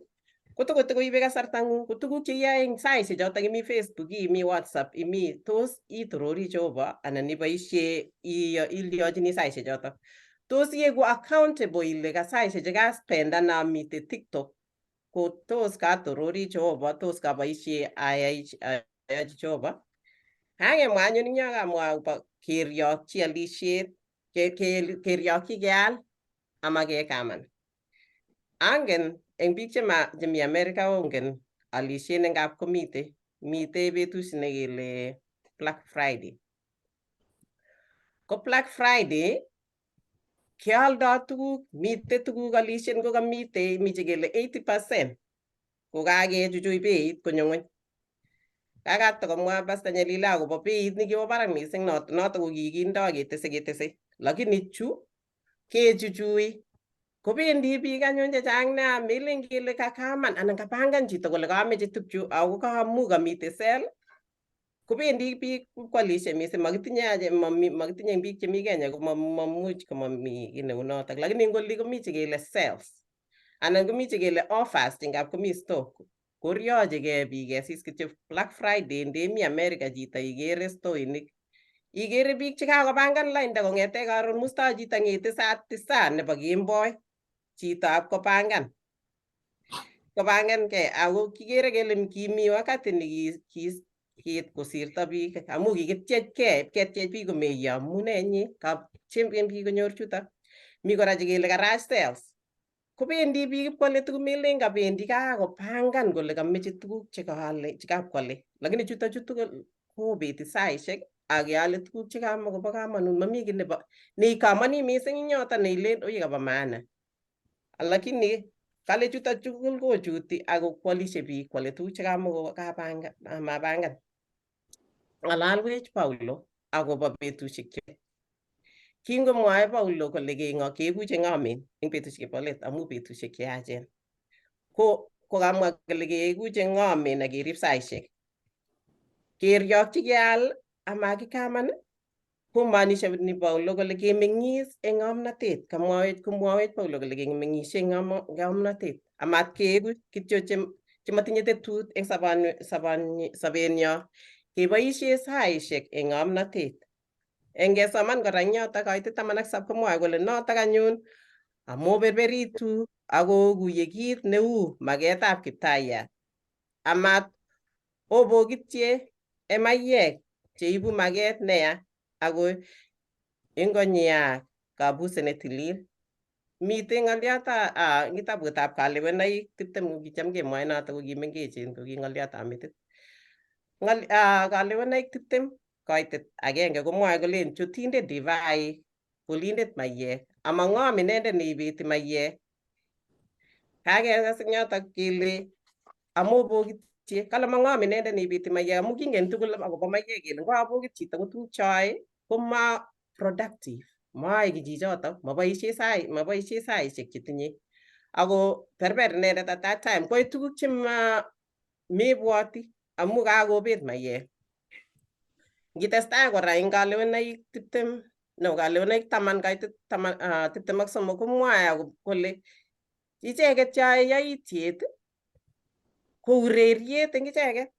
kotokotokoibe kasartang'ung, ko tuguk cheiyoe eng saisiek chotok imi Facebook, imi WhatsApp, imi tos itorori Jehova anan iboisie ilyochini saisiek chotok. Tos ieku accountable ile ka saisiek chekaspendan amite TikTok ko tos katorori Jehova, tos kaboisie ayachi Jehova. Kakemwa anyun eng yo kamwa akobo keryokchi alisiet, keryokchi keal ama kekaman. Angen eng biik chemi America ongen alisiet nengap komite, mite betusiek nekele Black Friday. Ko Black Friday keoldo tuguk, mite tuguk alisiet ngokamite mi chekele 80% kokakechuchui beit konyo ng'weny. Kakata komwa Pastor Nyalila akobo beit nekiwo barak mising noto ko kikindo ketese lakini chu kechuchui kobendi biik anyun chechang nea melen kele kakaman anan kapangan chito kole kameche tukchu ako kamu kamite sale kobendi biik kwalishe mising makitinye aje makitinye biik chemi Kenya ko mamuch komami kiy neu notok lakini ngoli komi chekele sales anan komi chekele offers chengap komi store koryochekei biik kesis kityo Black Friday ndemi America chito ikere stoinik ikere biik chekakopangan lainda kong'ete karon mustoi chito ng'ete saa tisa nebo kemboi chito kopangan kopangangei ako kikere kele kimi wakati nikiit kosirto biik amu kikityechkei ketyech biik komeiyo amune inye kapchemben biik konyor chutok. Mi kora chekele garage sales kobendi biik ipkwole tuguk melen kabendi kakopangan kole kameche tuguk chekaale chekapkwole lakini chuto chu tugul kobeti saisiek ak keale tuguk chekamakobo kamanut mami kiy nebo neikamani mising eng yoto neilen oye kabo maana lakini kale chuto tugul kochuti ako kwalishe biik kwole tuguk chekamako mapangan. Ng'alalwech Paulo akobo betusiek che kingomwoe Paulo kole keeku che ng'omen eng betusiek chebo let amu betusiek cheyachen ko kokamwa kole keeku che ng'omen ak kerib saisiek keryokchi keal amakikaman komaanisha ni Paulo kole kemeng'is eng ng'omnotet kamwawech komwawech Paulo kole kemeng'ishe eng ng'omnotet amat keeku kityo chematinye tetut eng sobenyo keboisie saisiek eng ng'omnotet. Eng kesoman kora eng yotok kaitet 17 komwoe kole notok anyun amoberberitu akokuye kiit neu maketab kiptayat amat obokitye en maiyek cheibu maket neya ako ingonyiak kabuset netilil. Miten ng'oliotab kitabutab Kalewenaik 20 kokicham kemwoe notok kokimengechen ko ki ng'oliotab metit. Kalewenaik 20 koitet agenge komwoe kolen chutindet divaik kolindet maiyek amang'om inendet neibeti maiyek. Kakekas eng yotok kele amobokitye kale mang'om inendet neibeti maiyek amu kingen tugul akobo maiyek kele ngokabokit chito ko tuguk choe koma productive moyoe kiy chichotok maboisie saisiek chetinye ako berber inendet at that time koe tuguk chema mebwoti amu kakobet maiyek. Ngitestai kora eng Kalewenaik 20 no Kalewenaik 10 kaitet 23 komwoe kole Icheket cheyoe yaitiet ko ureriet eng icheket.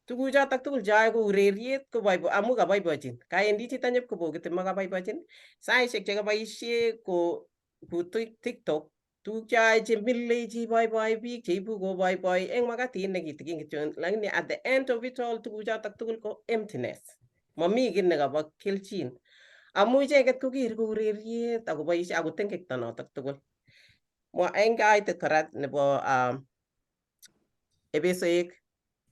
Tuguchotok tugul cheyoe ko ureriet koboibo amu kaboibochin. Kaendi chito nyipkobokiti makaboibochin. Saishek chekaboisie ko ku TikTok tuguk cheyoe chemile cheiboiboi biik cheibu koboiboi eng wakatit nekitikin kityo lakini at the end of it all tuguchotok tugul ko emptiness. Mami kiy nekabo kelchin amu icheket kokere ko ureriet akoboisie akotengekto notok tugul. Eng kaitet kora nebo Epesoek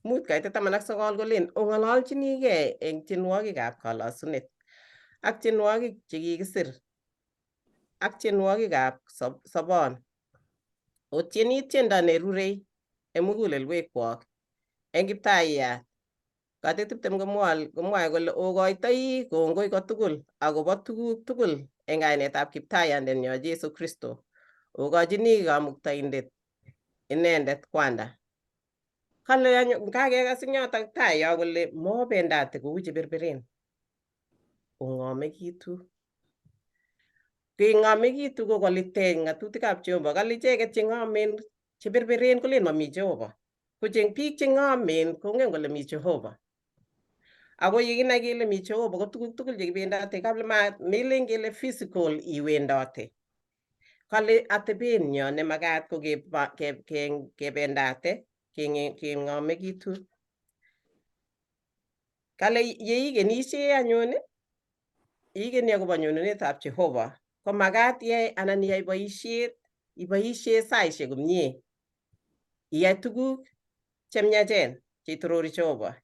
5:19 kolen ong'ololchinigei eng tienwogikab kalosunet ak tienwogik chekikisir ak tienwogikab sobon. Otieni tiendo nerurei eng mugulelwekwok eng Kiptaiyat. Katet 20 komwae kole okoitoi kongoi kotugul akobo tuguk tugul eng kainetab Kiptaiyandenyo Jesu Kristo. Okochini Kamuktaindet inendet Kwanda. Kale anyun kakekas eng yotok tai yo kole mobendate kou cheberbereen. Ong'omekitu. Keng'omekitu ko kolitech ng'atutikab Jehova. Kale icheket cheng'omen cheberbereen kolen mami Jehova. Ko che biik cheng'omen kongen kole mi Jehova. Ako yekinai kele mi Jehova ko tuguk tugul chekibendote kable melen kele physical iwendote. Kale atebenyo nemakat ko kebendate keng'omekitu. Kale yeikenishe anyun ikeni akobo nyonunetab Jehova ko makat iyai anan iyai boisiet iboisie saishek komie iyai tuguk chemiachen cheitorori Jehova.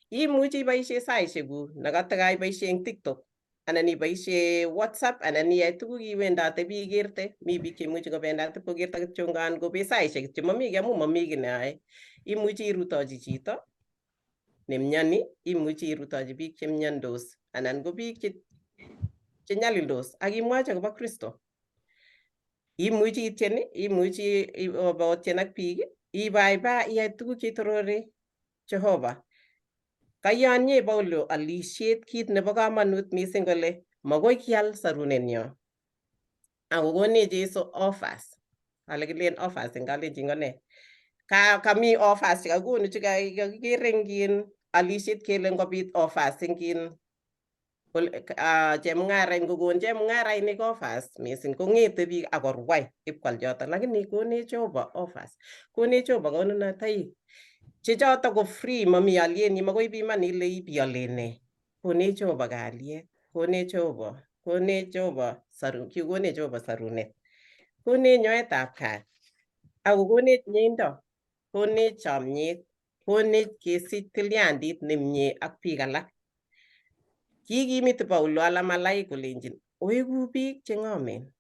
Imuchi iboisie saishekuk nekataka iboisie eng TikTok anan iboisie WhatsApp anan iyai tuguk iwendote biikerte mi biik cheimuchi kobendat kokerto kityongan kobet saishek kityo mami kiy amu mami kiy neyoe. Imuchi irutochi chito nemyoni, imuchi irutochi biik chemyondos anan ko biik chenyalildos ak imwochi akobo Kristo. Imuchi ityen, imuchi otyen ak biik, ibaibai iyai tuguk cheitorori Jehova. Kayonye Paulo alisiet kit nebo kamanut mising kole makoi kial sarunenyo. Ako konech Jesu offers. Ale kilen offers eng kalenjin ko nee? Kami offers chekakikonu chekakikere eng alisiet kele ngobit offers eng chemung'arain kokon chemung'arainik offers mising kong'ete biik akorwai ipkwal choton lakini konech Jehova offers. Konech Jehova konunotoik chechotok ko free mami alyenyi makoi ipiman ile ipialen nee. Konech Jehova kalyet, konech Jehova, konech Jehova kikonech Jehova sarunet, konech nyoetab kat, ako konech mieindo, konech chomyet, konech kesich tilyandit nemie ak biik alak. Kikimiti Paulo alamalaik kolenjin oeku biik cheng'omen.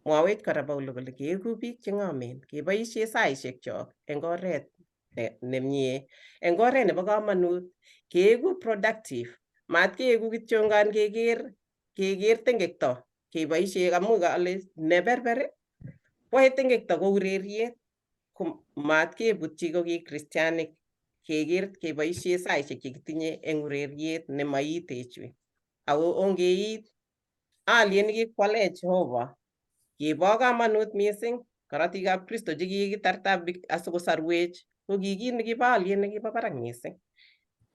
Mwawech kora Paulo kole keeku biik cheng'omen, keboisie saishek chok eng oret nemie, eng oret nebo kamanut, keeku productive, mat keeku kityongan keker tengekto keboisie amu kale neberber kwae tengekto ko ureriet, ko mat kebutyi ko ki kristianik keker keboisie saishek chekitinye eng ureriet nemaitechwech. Ako ongeit aliet nekikwalech Jehova kibo kamanut mising korotikab Kristo chekikitarta asikosarwech ko ki kit nekibo aliet nekibo barak mising.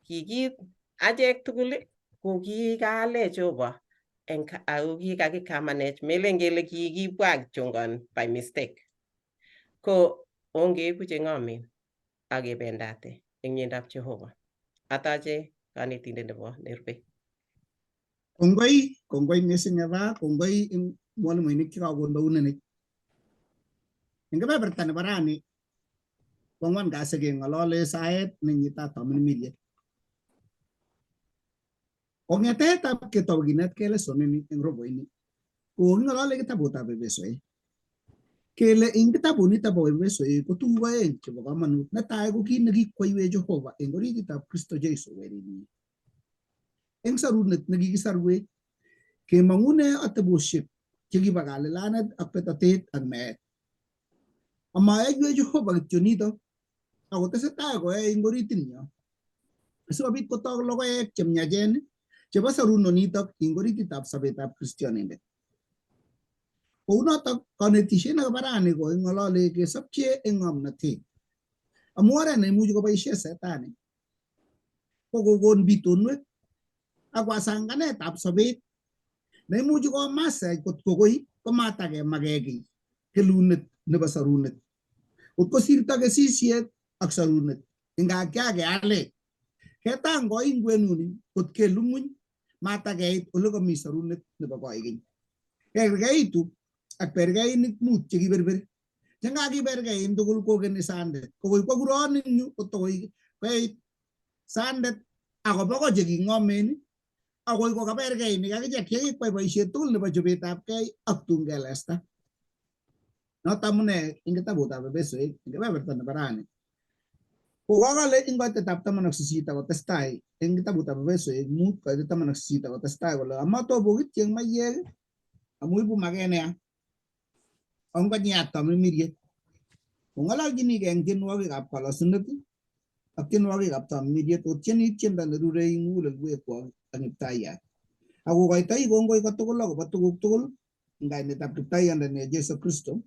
Ki kit achek tugul ko kikaalech Jehova eng ako kikakikamanech melen kele kikibwa kityongon by mistake. Ko ongeeku cheng'omen ak kebendate eng miendab Jehova. Atache kanetindet nebo nerube. Kongoi, kongoi mising Eva, kongoi eng mwalimuinik chekakondounenech. Eng kebeberta nebo rani, ko ang'wan kasi keng'olole saet nenyitat Tamirmiriet. Kong'etetab ketou kinetkei lesson ini eng roboini, ko king'olole kitabutab Efesoek. Kele eng kitabunito bo Efesoek ko tuguk aeng chebo kamanut. Netai ko kit nekikwoiwech Jehova eng orititab Kristo Jesu werinyi. Eng sarunet nekikisarwech, kemang'une atebosiek chekibo kalilanet ak betotet ak meet. Amayoiwech Jehova kityo nito, akotesetai koyai eng oritinyo asikobit kotok logoek chemiachen chebo sarunonitok eng orititab sobetab kristionindet. Kounotok konetishet nekobo rani koking'olole kesobche eng ng'omnotet. Amu oret neimuchi koboisie setani ko kokon bitonwek ak wasanganetab sobet neimuchi komasech kot kokoi komatakemake kiy kelunet nebo sorunet. Kot kosirto kesisiet ak sorunet ingakiakealech ketangoi eng kwenuni kot kelu ng'weny matakeit ole komi sorunet nebo koikeny. Kekerkeitu ak perkeinik mut chekiberberi. Chengakiperkein tugul kokeni sandet. Kokoi kwa kuron eng yu kotokoi koit sandet akobo ko cheking'omen akoi kokaperkeinik akichek chekikwai boisiet tugul nebo chobetabkei ak tun kelesta. Noto amune eng kitabutab Efesoik eng kebeberta nebo rani kokakale eng koitetab 18 akotestai eng kitabutab Efesoik 5 koitet 18 akotestai kole amatobokityi eng maiyek amu ibu maket neya ongonyiat tamirmiriet. Ong'ololchinigei eng tienwogikab kalosunet ak tienwogikab tamirmiriet otieni tiendo nerurei mugulelwekwok ak Kiptayat. Ak okoitoi kongoi kotugul akobo tuguk tugul eng kainetab Kiptaiyandani Jesu Kristo,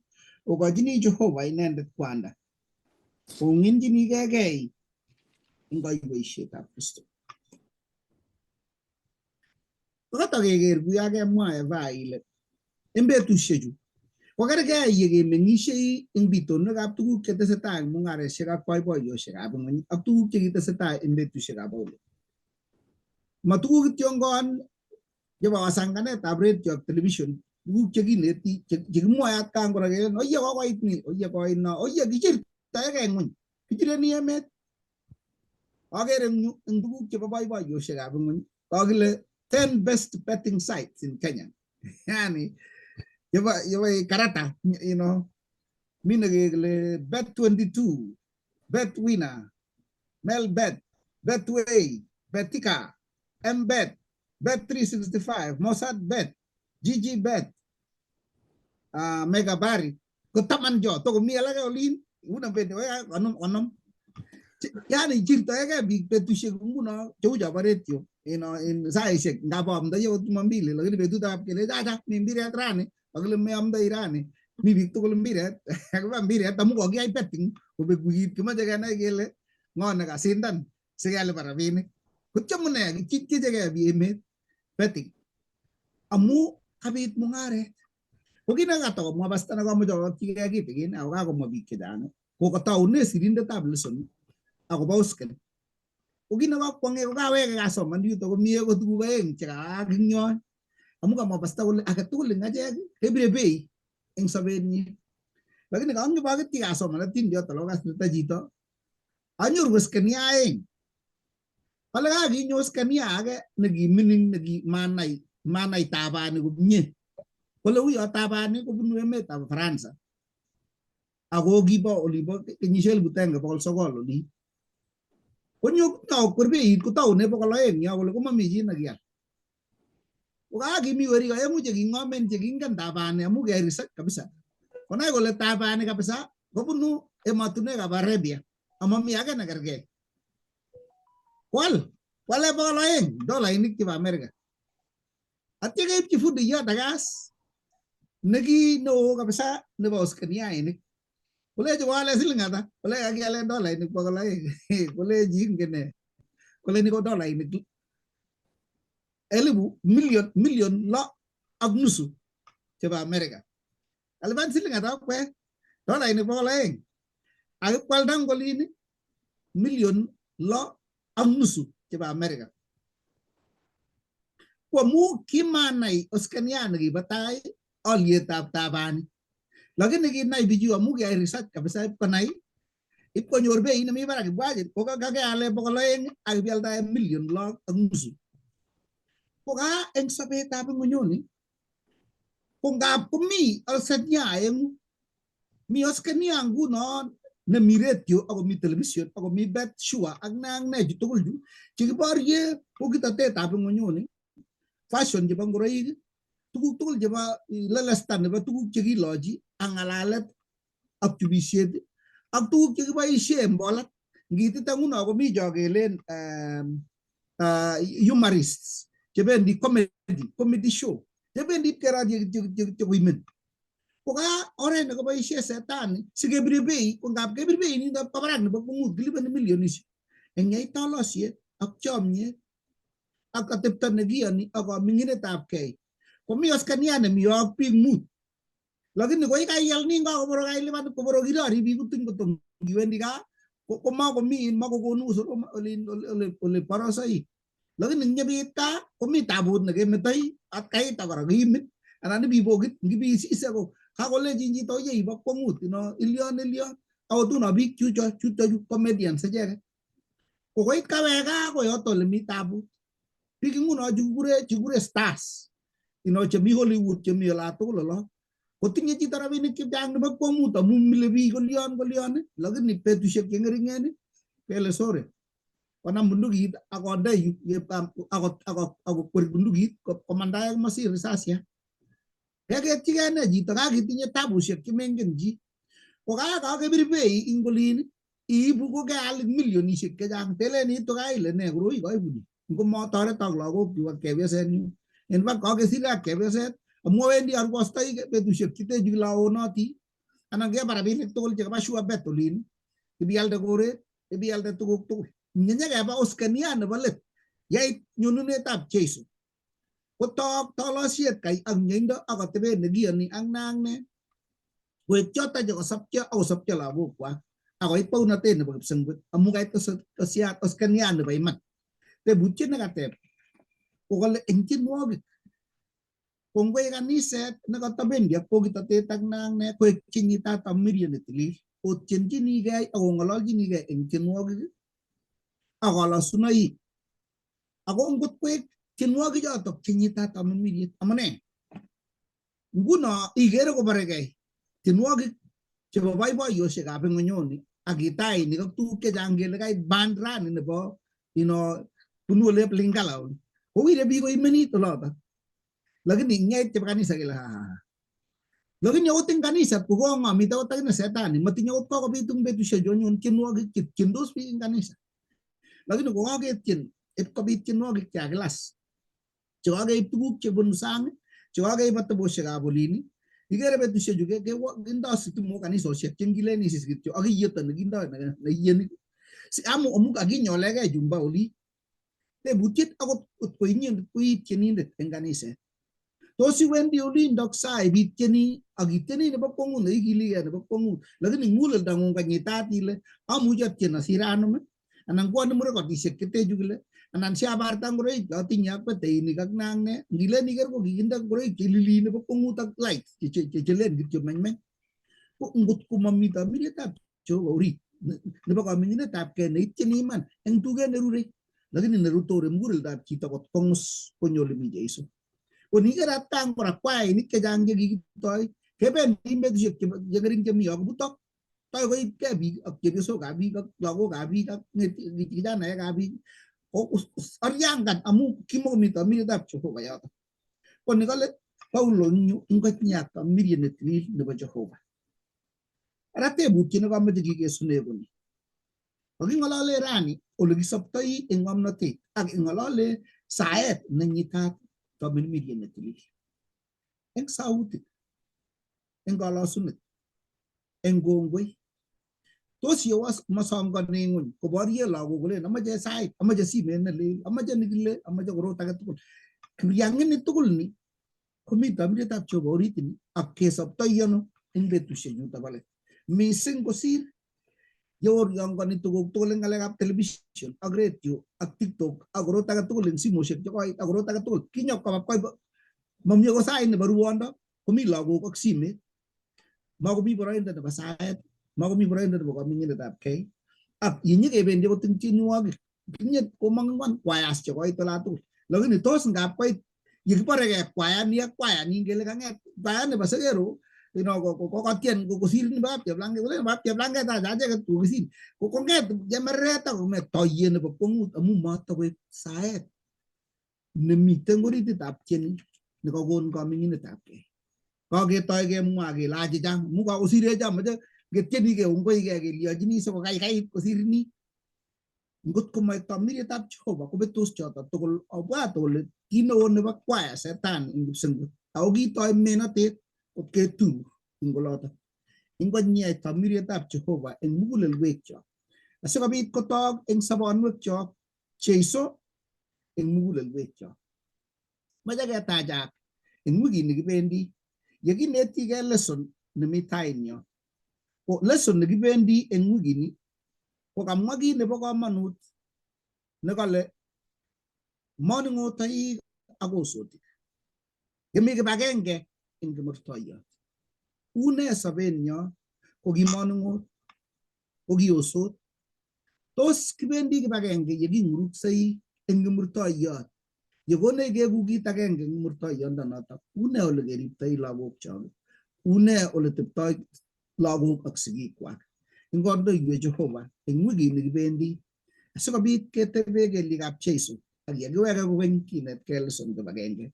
okochini Jehova inendet Kwanda. Ong'injinigei eng kaiweisietab Kristo. Kotokeker kuyo kemwa Eva ile eng betusiechu kokergei ye kemeng'isiei eng bitonwekab tuguk chetesetai eng mung'aresiek ak boiboiyosiekab ng'weny ak tuguk chekitesetai eng betusiekab Paulo. Ma tuguk kityongon chebo wasanganetab radio ak television, tuguk chekineti chekimwoe atkan kora kelen oye kokoit ni, oye koit no, oye kichirtoegei ng'weny, kichireni emet. Akere eng yu eng tuguk chebo boiboiyosiekab ng'weny kakile 10 best betting sites in Kenya. Yani chebo chebo karata mi nekekile bet 22, bet winner, Melbet, Betway, Betika, Mbet, Bet 365, Mossad Bet, GG Bet, Megabari. Ko taman jo, tokomi alake olin, uno bendi 50 50. Yani chirtoegei biik betusiek nguno cheu chobo radio en saisiek ngap aamdoi akot Jumambili lakini betutab kele chacha mi mpiret rani akile meamdoi rani mi biik tugul mpiret akiba mpiret amu kokiyai betting kobek wikit kimoche kenai kele ng'o nekasindan sikelipan rabinik kotyemune kityechegei biik emet betting amu kabit mung'aret. Ko kit nekata komwa pasta nekamoche akotyigei kitikin ako kakomwa biik chechang ko kataune sirindetab lesson akobo Hosken. Ko kit nebo kwong'et ko kaweke kasoman yuto komie ko tuguk aeng chekaak eng yon amu kamwa pasta kole age tugul eng achek kebire bei eng sobenyi. Lakini kangibakityi kasoman atindiot alak kasirta chito anyoru Hoskenia aeng. Kale kakinyo Hoskenia age nekimining nekimanai manai tabani komie. Kole uyo tabani kobunu emetab Faransa ako kibo olimbo kenyisiek 1900 olin. Konyo kokwer beit kotaune 200 yo kole komami chi nekial. Kokakimi werik aeng'u cheking'omen chekingen tabani amu keyai research kabisa. Konai kole tabani kabisa kobunu emotinwekab Arabia amami age nekergei. Kwal, kwale 200 dolainik chebo Amerika. Atya keibchi fundiyot akas neki neo kabisa nebo Hoskeniainik. Kolechi koale siling ata? Kole kakialen dolainik 200. Kolechi ingen ne? Kole ni ko dolainik elibu million 6.5 chebo Amerika. Kalipan siling ata okwek? Dolainik 200. Ak ipkwalda ngolin million 6.5 chebo Amerika. Ko amu kimanai Hoskenia nekibo tai alyetab tabani. Lakini kinai bichu amu kiyai research kabisa ipkonai ipkonyor beit nemi barak ipwachit ko kakeale 200 ak ipialdae million 6.5. Ko ka eng sobetab ng'unyuni ko ngap komi Hoskenia aeng'u. Mi Hoskenia nguno nemi radio akomi television akomi bet sure ak ne ak ne chu tugul chu chekiborye bokitotetab ng'unyuni fashion chebo ngoroik tuguk tugul chebo lelesta nebo tuguk chekilochi ak ng'alalet ak chubisiet ak tuguk chekiboisie en bolat. Ngitite nguno komi cho kelen humorists chebendi comedy show chebendi ipkerotie kityo koimen. Ko ka oret nekaboishe setani sikebire bei, ko ngap kebir bei nito kwa barak nebo kwongut kiliponi milionishek. Eng yait tolosiet ak chomyet ak atepto nekiyoni ak kaming'inetab kei. Komi askaniat nemi yo ak biik mut. Lakini ko ikaial nin kakoboro kailipan koboro kirori biik kutuny kotom kiwendi gaa komakomi makokonu olin ole borosoik. Lakini nyebiit gaa komi tabut nekemetoi atkai kora kiimit anan ibibokit ngibisise ko kakolechin chito ye ibo kwongut ino ilion ilion akotuno biik chucho chuto chu comedians icheket. Ko koit kawek gaa ko yoto ole mi tabut. Biik nguno chukure stars ino chemi Hollywood chemi olatugul olo kotinye chito rabinik chechang nebo kwongut amu mile biik kolion kolion lakini betusiek che ng'eringen kele sorry konam bundukit akonde yu akokwer bundukit komandae komasi risasiat. Keketchigei ne chito kakitinye tabusiek chemengen chi. Ko kakebir bei ing olin iibu ko keal ing milionishek chechang telen iitu kaa ile ne koroi kaibu ni ngomotoretok lagokchu ak chepyosenyu. In fact kakesir ak chepyoset amu awendi arwostoi betusiek chutechu kile aonoti anan keba rabinik tugul chekaba sure bet olin ibialde koret ibialde tuguk tugul. Nyenyekeba uskania nebo let yait nyonunetab Jesu kotok tolosiet kai ak mieindo ak atebet nekiyoni ak ne ak ne koek choto chekosopcho ak kosopcho lagokwak akoit bounotet nebo kipsengwet amu kait oskaniat nebo iman. Tebutiet nekateb ko kole eng tienwogik kongoi kaniset nekatabendi ak bokitotet ak ne ak ne koek chenyitat amirie netilil otienchinikei ak ong'ololchinikei eng tienwogik ak kolosunoik ako ngot koek tienwogik chotok chenyitat amirmiriet amune nguno ikere koborekei tienwogik chebo boiboiyosiekab ing'onyoni ak kitainik ak tuguk chechang kele kait band rani nebo ino bunu olep Lingala oli kowire biik koimenit oloto lakini ngeit chebo kanisa kele ha ha lakini akot eng kanisa kokong'omit akot akine setani matinye akot kokobit eng betusiechu anyun tienwogik chetiendos biik eng kanisa lakini kokaketien ipkobit tienwogik chekakilas chekakeib tuguk chebunu sang chekakeib atebosiekab olin ikere betusiechu kindo sitimok kanisosiek chengilen isis kityo ak iyeto nekindo neiyeni amu amu kakinyolekei chumba oli tebutiet akot ko inyendet ko ii tienindet eng kaniset tos iwendi olindok sai ibitieni ak itieni nebo kwongut neikiligei nebo kwongut lakini muguleldang'ung kanyitat ile amuchi atien asir anum anan ko anemu rekodisiek chetechu kile anan siabarta ngoroik chotinye ak peteinik ak ne ak ne ngilen iker ko kikinde ngoroik chelili nebo kwongut ak light chelen kityo menymeny ko ngot komami tamirietab Jehova orit nebo kaming'inetab kei neityin iman eng tuget nerurei lakini nerutore muguleldab chito kot kongus konyo ole mi Jesu. Ko niker atkan kora kwainik chechang chekikitoi kebendi betusiek che ng'ering chemi yo kobutok toi koibkei biik ak chepyosokab biik ak lagokab biik ak kijanaekab biik oryangan amu kimokomi tamirietab Jehova yoto. Ko ni kole Paulo eng yu ingotnyat tamiriet netilil nebo Jehova. Ara tebutiet nekamoche kikesune koni. Kaking'olole rani ole kisoptoi eng ng'omnotet ak ing'olole saet nenyitat tamirmiriet netilil. Eng sautik, eng kolosunet, eng kongoi. Tos yewo masongoni ng'weny koborye lagok kolen amache sait, amache simet nelel, amache nekile, amache korot age tugul. Kipryang'ini tugul ni komi tamirietab Jehova orit ni ak kesoptoi ano eng betusiek chuto bo let. Mising kosir yeoryongoni tuguk tugul eng ng'alekab television ak radio ak TikTok ak korot age tugul eng simoshek chekoit ak korot age tugul kinyokoba koi mami akot sait nebo ruondo komi lagok ak simet makomi boroindo nebo saet makomi boroindo nebo kaming'inetab kei ak yenyekebendi akot eng tienwogik kinye komong ingwan kwayas chekoit olatugul lakini tos ngap koit yekiborekei kwaya ni ak kwaya nin kele kang'et kwaya nebo Segero ino kokatien kosir nebo Kapcheplanget kolen nebo Kapcheplanget acha acheket kokisir kong'et chemereret ak kong'et toiyet nebo kwongut amu matokoek saet nemiten orititab tieni nekakon kaming'inetab kei. Kaketoi kemwa kele achicha amu kakosirech amoche ngetieni keongoikei kelyochini sikokaikait kosir ni. Ngot komoek tamirietab Jehova kobetos choto tugul obwat ole kit neo nebo kwaya setani eng kipsengwet ako kitoi menotet kot ketur. eng olotok. Ingonyai tamirietab Jehova eng mugulelwekchok asikobit kotok eng sobonwekchok Jeiso eng mugulelwekchok. Moche ketachak eng wikini kibendi yekinetigei lesson nemi tainyo. Ko lesson nekibendi eng wikini ko kamwa kit nebo komonut nekale moning'otoik ak osotik. Yemi kibagenge eng kimurtoiyot. Une sobenyo ko ki moning'ot, ko ki osot. Tos kibendi kibagenge ye king'uruksei eng kimurtoiyot, yekonech keku kit agenge eng kimurtoiyondonotok, une ole keriptoi lagokchok, une ole teptoi lagok ak sigikwak. Ingondoiwech Jehova eng wikini kibendi asikobit ketebe kelyekab Jeiso ak yekiweke kokeny kinetkei lesson kibagenge.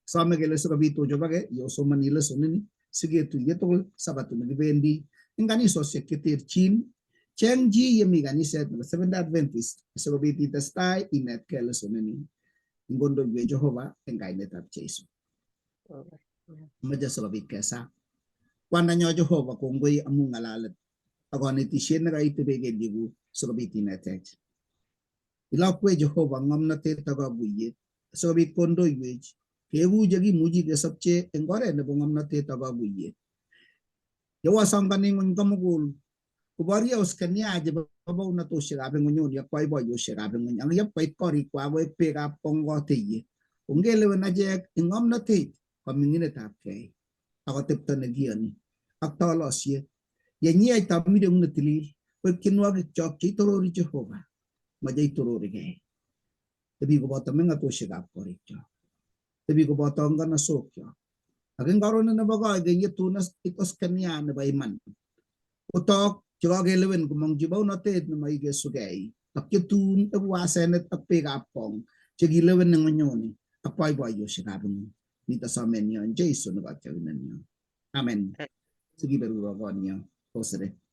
Some kele sikobit ochobake yeosomoni lesson ini siketuiye tugul Sabato nekibendi eng kanisosiek cheterchin. Cheng chi yemi kaniset nebo Seventh Day Adventist asikobit itestai inetkei lesson ini. Ingondoiwech Jehova eng kainetab Jeiso. Moche sikobit kesa. Kwandanyo Jehova, kongoi amu ng'alalet ak konetisiet nekaitebe kelyekuk sikobit inetech. Ilokwech Jehova ng'omnotet ak kaguiyet asikobit kondoiwech keku chekimuchi kesobche eng oret nebo ng'omnotet ak kaguiyet. Yewasongoni ng'wony komugul koborie uskenia chebo bounatoshekab ing'unyuni ak boiboiyoshekab ing'uny ak yep koit korikwak koek beekab kongoteyet. Ongelewen achek eng ng'omnotet, koming'inetab kei ak atepto nekiyoni ak tolosiet. Yenyiech tamireng'ung ne tilil koek tienwogikchok cheitorori Jehova, ma cheitororigei. Tebi koboto meng'atoshekab korikchok. Tebi koboto nganasokchok. Ak eng karonet nebo koikeny yetun itoskenia nebo iman. Kotok chekakelewen komong'chi bounotet nemaikesugei ak chetun eku asenet ak beekab kong chekilewen eng ng'onyoni ak boiboiyoshekab ing'wony. Nito somenyo Jesu ne kotyoindenyo. Amen. Sikiberuro konyo osire.